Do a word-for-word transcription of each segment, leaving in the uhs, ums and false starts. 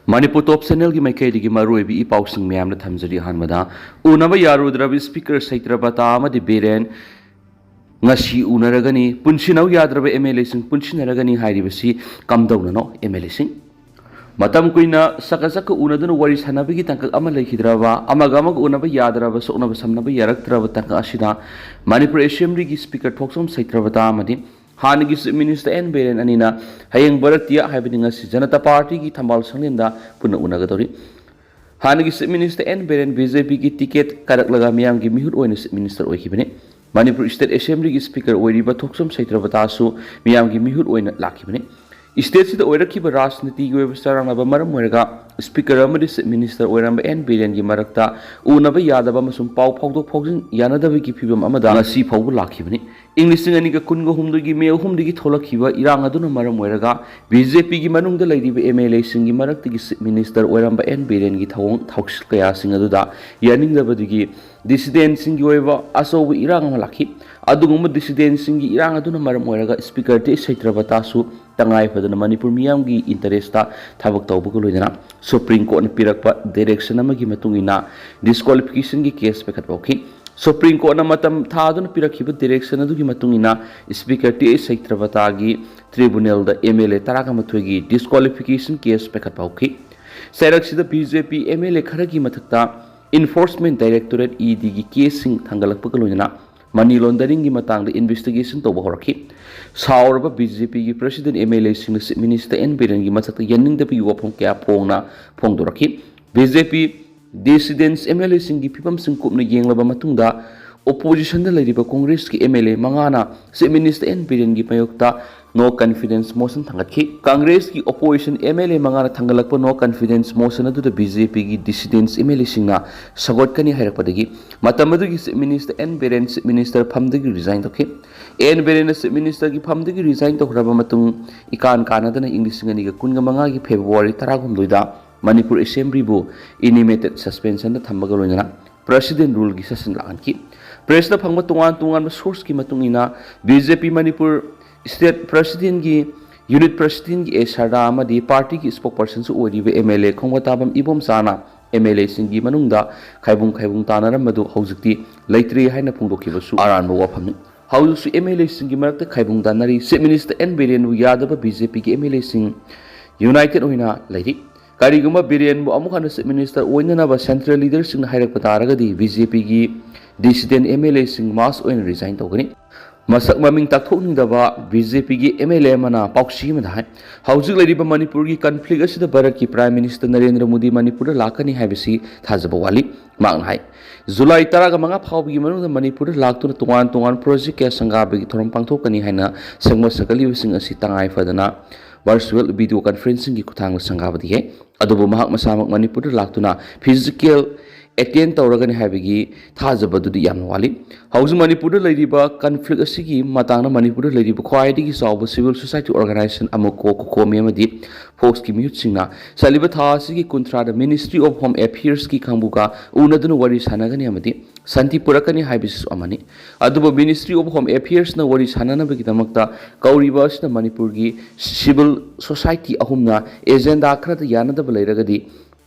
ꯃꯅꯤꯄꯨꯔ ꯇꯣꯞ ꯆꯦꯅꯦꯜꯒꯤ ꯃꯥꯏꯀꯩꯗꯒꯤ ꯃꯔꯨꯑꯣꯏꯕ ꯏ ꯄꯥꯎꯁꯤꯡ ꯃꯌꯥꯝꯅ ꯊꯝꯖꯔꯤ꯫ ꯑꯍꯥꯟꯕꯗ, ꯎꯅꯕ ꯌꯥꯔꯨꯗ꯭ꯔꯕ ꯁ꯭ꯄꯤꯀꯔ ꯁꯩꯇ꯭ꯔꯕꯇꯥ ꯑꯃꯗꯤ ꯕꯤꯔꯦꯟ ꯉꯁꯤ ꯎꯅꯔꯒꯅꯤ꯫ ꯄꯨꯟꯁꯤꯟꯅꯧ ꯌꯥꯗ꯭ꯔꯕ ꯑꯦꯝ ꯑꯦꯜ ꯑꯦꯁꯤꯡ ꯄꯨꯟꯁꯤꯟꯅꯔꯒꯅꯤ ꯍꯥꯏꯔꯤꯕꯁꯤ ꯀꯝꯗꯧꯅꯅꯣ? ꯑꯦꯝ ꯑꯦꯜ ꯑꯦꯁꯤꯡ ꯃꯇꯝ ꯀꯨꯏꯅ ꯁꯛꯀ ꯁꯛꯀ ꯎꯅꯗꯨꯅ ꯋꯥꯔꯤ ꯁꯥꯟꯅꯕꯒꯤ ꯇꯥꯡꯀꯛ ꯑꯃ ꯂꯩꯈꯤꯗ꯭ꯔꯕ, ꯑꯃꯒ ꯑꯃꯒ ꯎꯅꯕ ꯌꯥꯗ꯭ꯔꯕ, ꯁꯣꯛꯅꯕ ꯁꯝꯅꯕ ꯌꯥꯔꯛꯇ꯭ꯔꯕ ꯇꯥꯡꯀꯛ ꯑꯁꯤꯗ ꯃꯅꯤꯄꯨꯔ ꯑꯦꯁꯦꯝꯕ꯭ꯂꯤꯒꯤ ꯁ꯭ꯄꯤꯀꯔ ꯊꯣꯛꯆꯣꯝ ꯁꯩꯇ꯭ꯔꯕꯇꯥ ꯑꯃꯗꯤ ꯍꯥꯟꯅꯒꯤ ꯆꯤꯐ ꯃꯤꯅꯤꯁꯇꯔ ꯑꯦꯟ ꯕꯤꯔꯦꯟ ꯑꯅꯤꯅ ꯍꯌꯦꯡ ꯚꯥꯔꯇꯤꯌꯥ, ꯍꯥꯏꯕꯗꯤ ꯉꯁꯤ ꯖꯅꯇꯥ ꯄꯥꯔꯇꯤꯒꯤ ꯊꯝꯕꯥꯜ ꯁꯪꯂꯦꯟꯗ ꯄꯨꯟꯅ ꯎꯅꯒꯗꯧꯔꯤ꯫ ꯍꯥꯟꯅꯒꯤ chief minister N Biren B J ꯄꯤꯒꯤ ꯇꯤꯀꯦꯠ ꯀꯥꯔꯛꯂꯒ ꯃꯤꯌꯥꯝꯒꯤ ꯃꯤꯍꯨꯠ ꯑꯣꯏꯅ ꯆꯤꯐ ꯃꯤꯅꯤꯁꯇꯔ ꯑꯣꯏꯈꯤꯕꯅꯤ꯫ ꯃꯅꯤꯄꯨꯔ ꯁ꯭ꯇꯦꯠ ꯑꯦꯁꯦꯝꯕ꯭ꯂꯤꯒꯤ ꯁ꯭ꯄꯤꯀꯔ ꯑꯣꯏꯔꯤꯕ ꯊꯣꯛꯆꯣꯝ ꯁꯩꯇ꯭ꯔꯕꯇꯥꯁꯨ ꯃꯤꯌꯥꯝꯒꯤ ꯃꯤꯍꯨꯠ ꯑꯣꯏꯅ ꯂꯥꯛꯈꯤꯕꯅꯤ꯫ ꯁ꯭ꯇꯦꯠꯁꯤꯗ ꯑꯣꯏꯔꯛꯈꯤꯕ ꯔꯥꯖꯅꯤꯇꯤꯒꯤ ꯑꯣꯏꯕ ꯆꯔꯥꯡꯅꯕ ꯃꯔꯝ ꯑꯣꯏꯔꯒ ꯁ꯭ꯄꯤꯀꯔ ꯑꯃꯗꯤ ꯆꯤꯐ ꯃꯤꯅꯤꯁꯇꯔ ꯑꯣꯏꯔꯝꯕ ꯑꯦꯟ ꯕꯤꯔꯦꯟꯒꯤ ꯃꯔꯛꯇ ꯎꯅꯕ ꯌꯥꯗꯕ ꯑꯃꯁꯨꯡ ꯄꯥꯎ ꯐꯥꯎꯗꯣꯛ ꯐꯥꯎꯖꯤꯟ ꯌꯥꯅꯗꯕꯒꯤ ꯐꯤꯕꯝ ꯑꯃꯗ ꯉꯁꯤ ꯐꯥꯎꯕ ꯂꯥꯛꯈꯤꯕꯅꯤ꯫ ꯏꯪ ꯂꯤꯁꯤꯡ ꯑꯅꯤꯒ ꯀꯨꯟꯒ ꯍꯨꯝꯗꯣꯏꯒꯤ ꯃꯦ ꯑꯍꯨꯝꯗꯒꯤ ꯊꯣꯛꯂꯛꯈꯤꯕ ꯏꯔꯥꯡ ꯑꯗꯨꯅ ꯃꯔꯝ ꯑꯣꯏꯔꯒ ꯕꯤ ꯖꯦ ꯄꯤꯒꯤ ꯃꯅꯨꯡꯗ ꯂꯩꯔꯤꯕ ꯑꯦꯝ ꯑꯦꯜ ꯑꯦꯁꯤꯡꯒꯤ ꯃꯔꯛꯇꯒꯤ ꯆꯤꯐ ꯃꯤꯅꯤꯁꯇꯔ ꯑꯣꯏꯔꯝꯕ ꯑꯦꯟ ꯕꯤꯔꯦꯟꯒꯤ ꯊꯧꯑꯣꯡ ꯊꯧꯁꯤꯜ ꯀꯌꯥꯁꯤꯡ ꯑꯗꯨꯗ ꯌꯥꯅꯤꯡꯗꯕꯗꯒꯤ ꯗꯤꯁꯤꯗꯦꯟꯁꯤꯡꯒꯤ ꯑꯣꯏꯕ ꯑꯆꯧꯕ ꯏꯔꯥꯡ ꯑꯃ ꯂꯥꯛꯈꯤ꯫ ꯑꯗꯨꯒꯨꯝꯕ ꯗꯤꯁꯤꯗꯦꯟꯁꯤꯡꯒꯤ ꯏꯔꯥꯡ ꯑꯗꯨꯅ ꯃꯔꯝ ꯑꯣꯏꯔꯒ ꯁ꯭ꯄꯤꯀꯔ ꯇꯤ ꯁꯩꯇ꯭ꯔꯕꯇꯥꯁꯨ ꯇꯉꯥꯏ ꯐꯗꯅ ꯃꯅꯤꯄꯨꯔ ꯃꯤꯌꯥꯝꯒꯤ ꯏꯟꯇꯔꯦꯁꯇ ꯊꯕꯛ ꯇꯧꯕꯒ ꯂꯣꯏꯅꯅ ꯁꯨꯄ꯭ꯔꯤꯝ ꯀꯣꯔꯠꯅ ꯄꯤꯔꯛꯄ ꯗꯥꯏꯔꯦꯛꯁꯟ ꯑꯃꯒꯤ ꯃꯇꯨꯡ ꯏꯟꯅ ꯗꯤꯁꯀ꯭ꯋꯥꯂꯤꯐꯤꯀꯦꯁꯟꯒꯤ ꯀꯦꯁ ꯄꯥꯏꯈꯠꯄ ꯍꯧꯈꯤ꯫ ꯁꯨꯄ꯭ꯔꯤꯝ ꯀꯣꯔꯠꯅ ꯃꯇꯝ ꯊꯥꯗꯨꯅ ꯄꯤꯔꯛꯈꯤꯕ ꯗꯥꯏꯔꯦꯛꯁꯟ ꯑꯗꯨꯒꯤ ꯃꯇꯨꯡ ꯏꯟꯅ ꯁ꯭ꯄꯤꯀꯔ ꯇꯤ ꯑꯩꯆ ꯁꯩꯇ꯭ꯔꯕꯇꯥꯒꯤ ꯇ꯭ꯔꯤꯕꯨꯅꯦꯜꯗ ꯑꯦꯝ ꯑꯦꯜ ꯑꯦ ꯇꯔꯥꯒ ꯃꯥꯊꯣꯏꯒꯤ ꯗꯤꯁꯀ꯭ꯋꯥꯂꯤꯐꯤꯀꯦꯁꯟ ꯀꯦꯁ ꯄꯥꯏꯈꯠꯄ ꯍꯧꯈꯤ꯫ ꯆꯩꯔꯛꯁꯤꯗ B J P M L A ꯈꯔꯒꯤ ꯃꯊꯛꯇ ꯏꯟꯐꯣꯔꯁꯃꯦꯟ ꯗꯥꯏꯔꯦꯛꯇꯣꯔꯦꯠ ꯏ ꯗꯤꯒꯤ ꯀꯦꯁꯁꯤꯡ ꯊꯥꯡꯒꯠꯂꯛꯄꯒ ꯂꯣꯏꯅꯅ ꯃꯅꯤ ꯂꯣꯟꯗꯔꯤꯡꯒꯤ ꯃꯇꯥꯡꯗ ꯏꯟꯚꯦꯁꯇꯤꯒꯦꯁꯟ ꯇꯧꯕ ꯍꯧꯔꯛꯈꯤ꯫ ꯁꯥꯎꯔꯕ ꯕꯤ ꯖꯦ ꯄꯤꯒꯤ ꯄ꯭ꯔꯦꯁꯤꯗꯦꯟ ꯑꯦꯝ ꯑꯦꯜ ꯑꯦꯁꯤꯡꯅ ꯆꯤꯐ ꯃꯤꯅꯤꯁꯇꯔ ꯑꯦꯟ ꯕꯤꯔꯦꯟꯒꯤ ꯃꯊꯛꯇ ꯌꯥꯅꯤꯡꯗꯕꯒꯤ ꯋꯥꯐꯝ ꯀꯌꯥ ꯐꯣꯡꯅ ꯐꯣꯡꯗꯣꯔꯛꯈꯤ꯫ B J P dissidents M L ꯑꯦꯁꯤꯡꯒꯤ ꯐꯤꯕꯝꯁꯤꯡ ꯀꯨꯞꯅ ꯌꯦꯡꯂꯕ ꯃꯇꯨꯡꯗ, ꯑꯣꯄꯣꯖꯤꯁꯟꯗ ꯂꯩꯔꯤꯕ ꯀꯣꯡꯒ꯭ꯔꯦꯁꯀꯤ ꯑꯦꯝ ꯑꯦꯜ ꯑꯦ ꯃꯉꯥꯅ ꯆꯤꯐ ꯃꯤꯅꯤꯁꯇꯔ ꯑꯦꯟ ꯕꯤꯔꯦꯟꯒꯤ ꯃꯥꯌꯣꯛꯇ ꯅꯣ ꯀꯟꯐꯤꯗꯦꯟꯁ ꯃꯣꯁꯟ ꯊꯥꯡꯒꯠꯈꯤ꯫ ꯀꯪꯒ꯭ꯔꯦꯁꯀꯤ ꯑꯣꯄꯣꯖꯤꯁꯟ ꯑꯦꯝ ꯑꯦꯜ ꯑꯦ ꯃꯉꯥꯅ ꯊꯥꯡꯒꯠꯂꯛꯄ ꯅꯣ ꯀꯟꯐꯤꯗꯦꯟꯁ ꯃꯣꯁꯟ ꯑꯗꯨꯗ ꯕꯤ ꯖꯦ ꯄꯤꯒꯤ ꯗꯤꯁꯤꯗꯦꯟꯁ ꯑꯦꯝ ꯑꯦꯜ ꯑꯦꯁꯤꯡꯅ ꯁꯧꯒꯠꯀꯅꯤ ꯍꯥꯏꯔꯛꯄꯗꯒꯤ ꯃꯇꯝ ꯑꯗꯨꯒꯤ chief minister N Biren chief minister ꯐꯝꯗꯒꯤ ꯔꯤꯖꯥꯏꯟ ꯇꯧꯈꯤ꯫ ꯑꯦꯟ ꯕꯤꯔꯦꯟꯅ ꯆꯤꯐ ꯃꯤꯅꯤꯁꯇꯔꯒꯤ ꯐꯝꯗꯒꯤ ꯔꯤꯖꯥꯏꯟ ꯇꯧꯈ꯭ꯔꯕ ꯃꯇꯨꯡ, ꯏꯀꯥꯟ ꯀꯥꯟꯅꯗꯅ ꯏꯪ ꯂꯤꯁꯤꯡ ꯑꯅꯤꯒ ꯀꯨꯟꯒ ꯃꯉꯥꯒꯤ ꯐꯦꯕ꯭ꯔꯨꯋꯥꯔꯤ ꯇꯔꯥꯍꯨꯝꯗꯣꯏꯗ ꯃꯅꯤꯄꯨꯔ ꯑꯦꯁꯦꯝꯕ꯭ꯂꯤꯕꯨ ꯏꯅꯤꯃꯦꯇꯦꯠ ꯁꯁꯄꯦꯟꯁꯟꯗ ꯊꯝꯕꯒ ꯂꯣꯏꯅꯅ ꯄ꯭ꯔꯦꯁꯤꯗꯦꯟ ꯔꯨꯜꯒꯤ ꯁꯦꯁꯟ ꯂꯥꯛꯍꯟꯈꯤ꯫ ꯄ꯭ꯔꯦꯁꯇ ꯐꯪꯕ ꯇꯣꯉꯥꯟ ꯇꯣꯉꯥꯟꯕ ꯁꯣꯔꯁꯀꯤ ꯃꯇꯨꯡ ꯏꯟꯅ, B J P Manipur state ꯄ꯭ꯔꯦꯁꯤꯗꯦꯟꯒꯤ ꯌꯨꯅꯤꯠ ꯄ꯭ꯔꯁꯤꯗꯦꯟꯒꯤ ꯑꯦ ꯁꯔꯗꯥ ꯑꯃꯗꯤ ꯄꯥꯔꯇꯤꯒꯤ ꯁ꯭ꯄꯣꯛꯄꯔꯁꯟꯁꯨ ꯑꯣꯏꯔꯤꯕ ꯑꯦꯝ ꯑꯦꯜ ꯑꯦ ꯈꯣꯡꯕꯇꯥꯕꯝ ꯏꯕꯣꯝꯆꯥꯅ ꯑꯦꯝ ꯑꯦꯜ ꯑꯦꯁꯤꯡꯒꯤ ꯃꯅꯨꯡꯗ ꯈꯥꯏꯕꯨꯡ ꯈꯥꯏꯕꯨꯡ ꯇꯥꯅꯔꯝꯕꯗꯨ ꯍꯧꯖꯤꯛꯇꯤ ꯂꯩꯇ꯭ꯔꯦ ꯍꯥꯏꯅ ꯐꯣꯡꯗꯣꯛꯈꯤꯕꯁꯨ ꯑꯔꯥꯟꯕ ꯋꯥꯐꯝꯅꯤ꯫ ꯍꯧꯖꯤꯛꯁꯨ ꯑꯦꯝ ꯑꯦꯜ ꯑꯦꯁꯤꯡꯒꯤ ꯃꯔꯛꯇ ꯈꯥꯏꯕꯨꯡ ꯇꯥꯅꯔꯤ꯫ ꯆꯤꯐ ꯃꯤꯅꯤꯁꯇꯔ ꯑꯦꯟ ꯕꯤꯔꯦꯟꯕꯨ ꯌꯥꯗꯕ ꯕꯤ ꯖꯦ ꯄꯤꯒꯤ ꯑꯦꯝ ꯑꯦꯜ ꯑꯦꯁꯤꯡ ꯌꯨꯅꯥꯏꯇꯦꯗ ꯑꯣꯏꯅ ꯂꯩꯔꯤ꯫ ꯀꯔꯤꯒꯨꯝꯕ ꯕꯤꯔꯦꯟꯕꯨ ꯑꯃꯨꯛ ꯍꯟꯅ ꯆꯤꯐ ꯃꯤꯅꯤꯁꯇꯔ ꯑꯣꯏꯅꯅꯕ ꯁꯦꯟꯇ꯭ꯔꯦꯜ ꯂꯤꯗꯔꯁꯤꯡꯅ ꯍꯥꯏꯔꯛꯄ ꯇꯥꯔꯒꯗꯤ ꯕꯤ ꯖꯦ ꯄꯤꯒꯤ ꯗꯤꯁꯤꯗꯦꯟ ꯑꯦꯝ ꯑꯦꯜ ꯑꯦꯁꯤꯡ ꯃꯥꯁ ꯑꯣꯏꯅ ꯔꯤꯖꯥꯏꯟ ꯇꯧꯒꯅꯤ꯫ ꯃꯁꯛ ꯃꯃꯤꯡ ꯇꯥꯛꯊꯣꯛꯅꯤꯡꯗꯕ ꯕꯤ ꯖꯦ ꯄꯤꯒꯤ ꯑꯦꯝ ꯑꯦꯜ ꯑꯦ ꯑꯃꯅ ꯄꯥꯎꯁꯤ ꯑꯃꯗ ꯍꯥꯏ, ꯍꯧꯖꯤꯛ ꯂꯩꯔꯤꯕ ꯃꯅꯤꯄꯨꯔꯒꯤ ꯀꯟꯐ꯭ꯂꯤꯛ ꯑꯁꯤꯗ ꯚꯥꯔꯠꯀꯤ ꯄ꯭ꯔꯥꯏꯝ ꯃꯤꯅꯤꯁꯇꯔ ꯅꯔꯦꯟꯗ꯭ꯔ ꯃꯣꯗꯤ ꯃꯅꯤꯄꯨꯔꯗ ꯂꯥꯛꯀꯅꯤ ꯍꯥꯏꯕꯁꯤ ꯊꯥꯖꯕ ꯋꯥꯠꯂꯤ꯫ ꯃꯍꯥꯛꯅ ꯍꯥꯏ, ꯖꯨꯂꯥꯏ ꯇꯔꯥꯃꯉꯥ ꯐꯥꯎꯕꯒꯤ ꯃꯅꯨꯡꯗ ꯃꯅꯤꯄꯨꯔꯗ ꯂꯥꯛꯇꯨꯅ ꯇꯣꯉꯥꯟ ꯇꯣꯉꯥꯟꯕ ꯄ꯭ꯔꯣꯖꯦꯛ ꯀꯌꯥ ꯁꯪꯒꯥꯕꯒꯤ ꯊꯧꯔꯝ ꯄꯥꯡꯊꯣꯛꯀꯅꯤ ꯍꯥꯏꯅ ꯁꯦꯝꯒꯠ ꯁꯥꯒꯠꯂꯤꯕꯁꯤꯡ ꯑꯁꯤ ꯇꯉꯥꯏ ꯐꯗꯅ ꯚꯔꯆꯨꯋꯦꯜ ꯚꯤꯗꯤꯑꯣ ꯀꯟꯐꯔꯦꯟꯁꯤꯡꯒꯤ ꯈꯨꯠꯊꯥꯡꯗ ꯁꯪꯒꯥꯕꯗꯤ ꯌꯥꯏ꯫ ꯑꯗꯨꯕꯨ ꯃꯍꯥꯛ ꯃꯁꯥꯃꯛ ꯃꯅꯤꯄꯨꯔꯗ ꯂꯥꯛꯇꯨꯅ ꯐꯤꯖꯤꯀꯦꯜ ꯑꯦꯇꯦꯟ ꯇꯧꯔꯒꯅꯤ ꯍꯥꯏꯕꯒꯤ ꯊꯥꯖꯕꯗꯨꯗꯤ ꯌꯥꯝꯅ ꯋꯥꯠꯂꯤ꯫ ꯍꯧꯖꯤꯛ ꯃꯅꯤꯄꯨꯔꯗ ꯂꯩꯔꯤꯕ ꯀꯟꯐ꯭ꯂꯤꯛ ꯑꯁꯤꯒꯤ ꯃꯇꯥꯡꯗ ꯃꯅꯤꯄꯨꯔꯗ ꯂꯩꯔꯤꯕ ꯈ꯭ꯋꯥꯏꯗꯒꯤ ꯆꯥꯎꯕ ꯁꯤꯚꯤꯜ ꯁꯣꯁꯥꯏꯇꯤ ꯑꯣꯔꯒꯅꯥꯏꯖꯦꯁꯟ ꯑꯃꯀꯣ, ꯀꯣꯀꯣꯃꯤ ꯑꯃꯗꯤ ꯐꯣꯛꯁꯀꯤ ꯃꯤꯍꯨꯠꯁꯤꯡꯅ ꯆꯠꯂꯤꯕ ꯊꯥ ꯑꯁꯤꯒꯤ ꯀꯨꯟꯊ꯭ꯔꯥꯗ ꯃꯤꯅꯤꯁꯇ꯭ꯔꯤ ꯑꯣꯐ ꯍꯣꯝ ꯑꯦꯐꯤꯌꯔꯁꯀꯤ ꯀꯥꯡꯕꯨꯒ ꯎꯅꯗꯨꯅ ꯋꯥꯔꯤ ꯁꯥꯟꯅꯒꯅꯤ ꯑꯃꯗꯤ ꯁꯥꯟꯇꯤ ꯄꯨꯔꯛꯀꯅꯤ ꯍꯥꯏꯕꯁꯤꯁꯨ ꯑꯃꯅꯤ꯫ ꯑꯗꯨꯕꯨ ꯃꯤꯅꯤꯁꯇ꯭ꯔꯤ ꯑꯣꯐ ꯍꯣꯝ ꯑꯦꯐꯤꯌꯔꯁꯅ ꯋꯥꯔꯤ ꯁꯥꯟꯅꯅꯕꯒꯤꯗꯃꯛꯇ ꯀꯧꯔꯤꯕ ꯑꯁꯤꯅ ꯃꯅꯤꯄꯨꯔꯒꯤ ꯁꯤꯚꯤꯜ ꯁꯣꯁꯥꯏꯇꯤ ꯑꯍꯨꯝꯅ ꯑꯦꯖꯦꯟꯗꯥ ꯈꯔꯗ ꯌꯥꯅꯗꯕ ꯂꯩꯔꯒꯗꯤ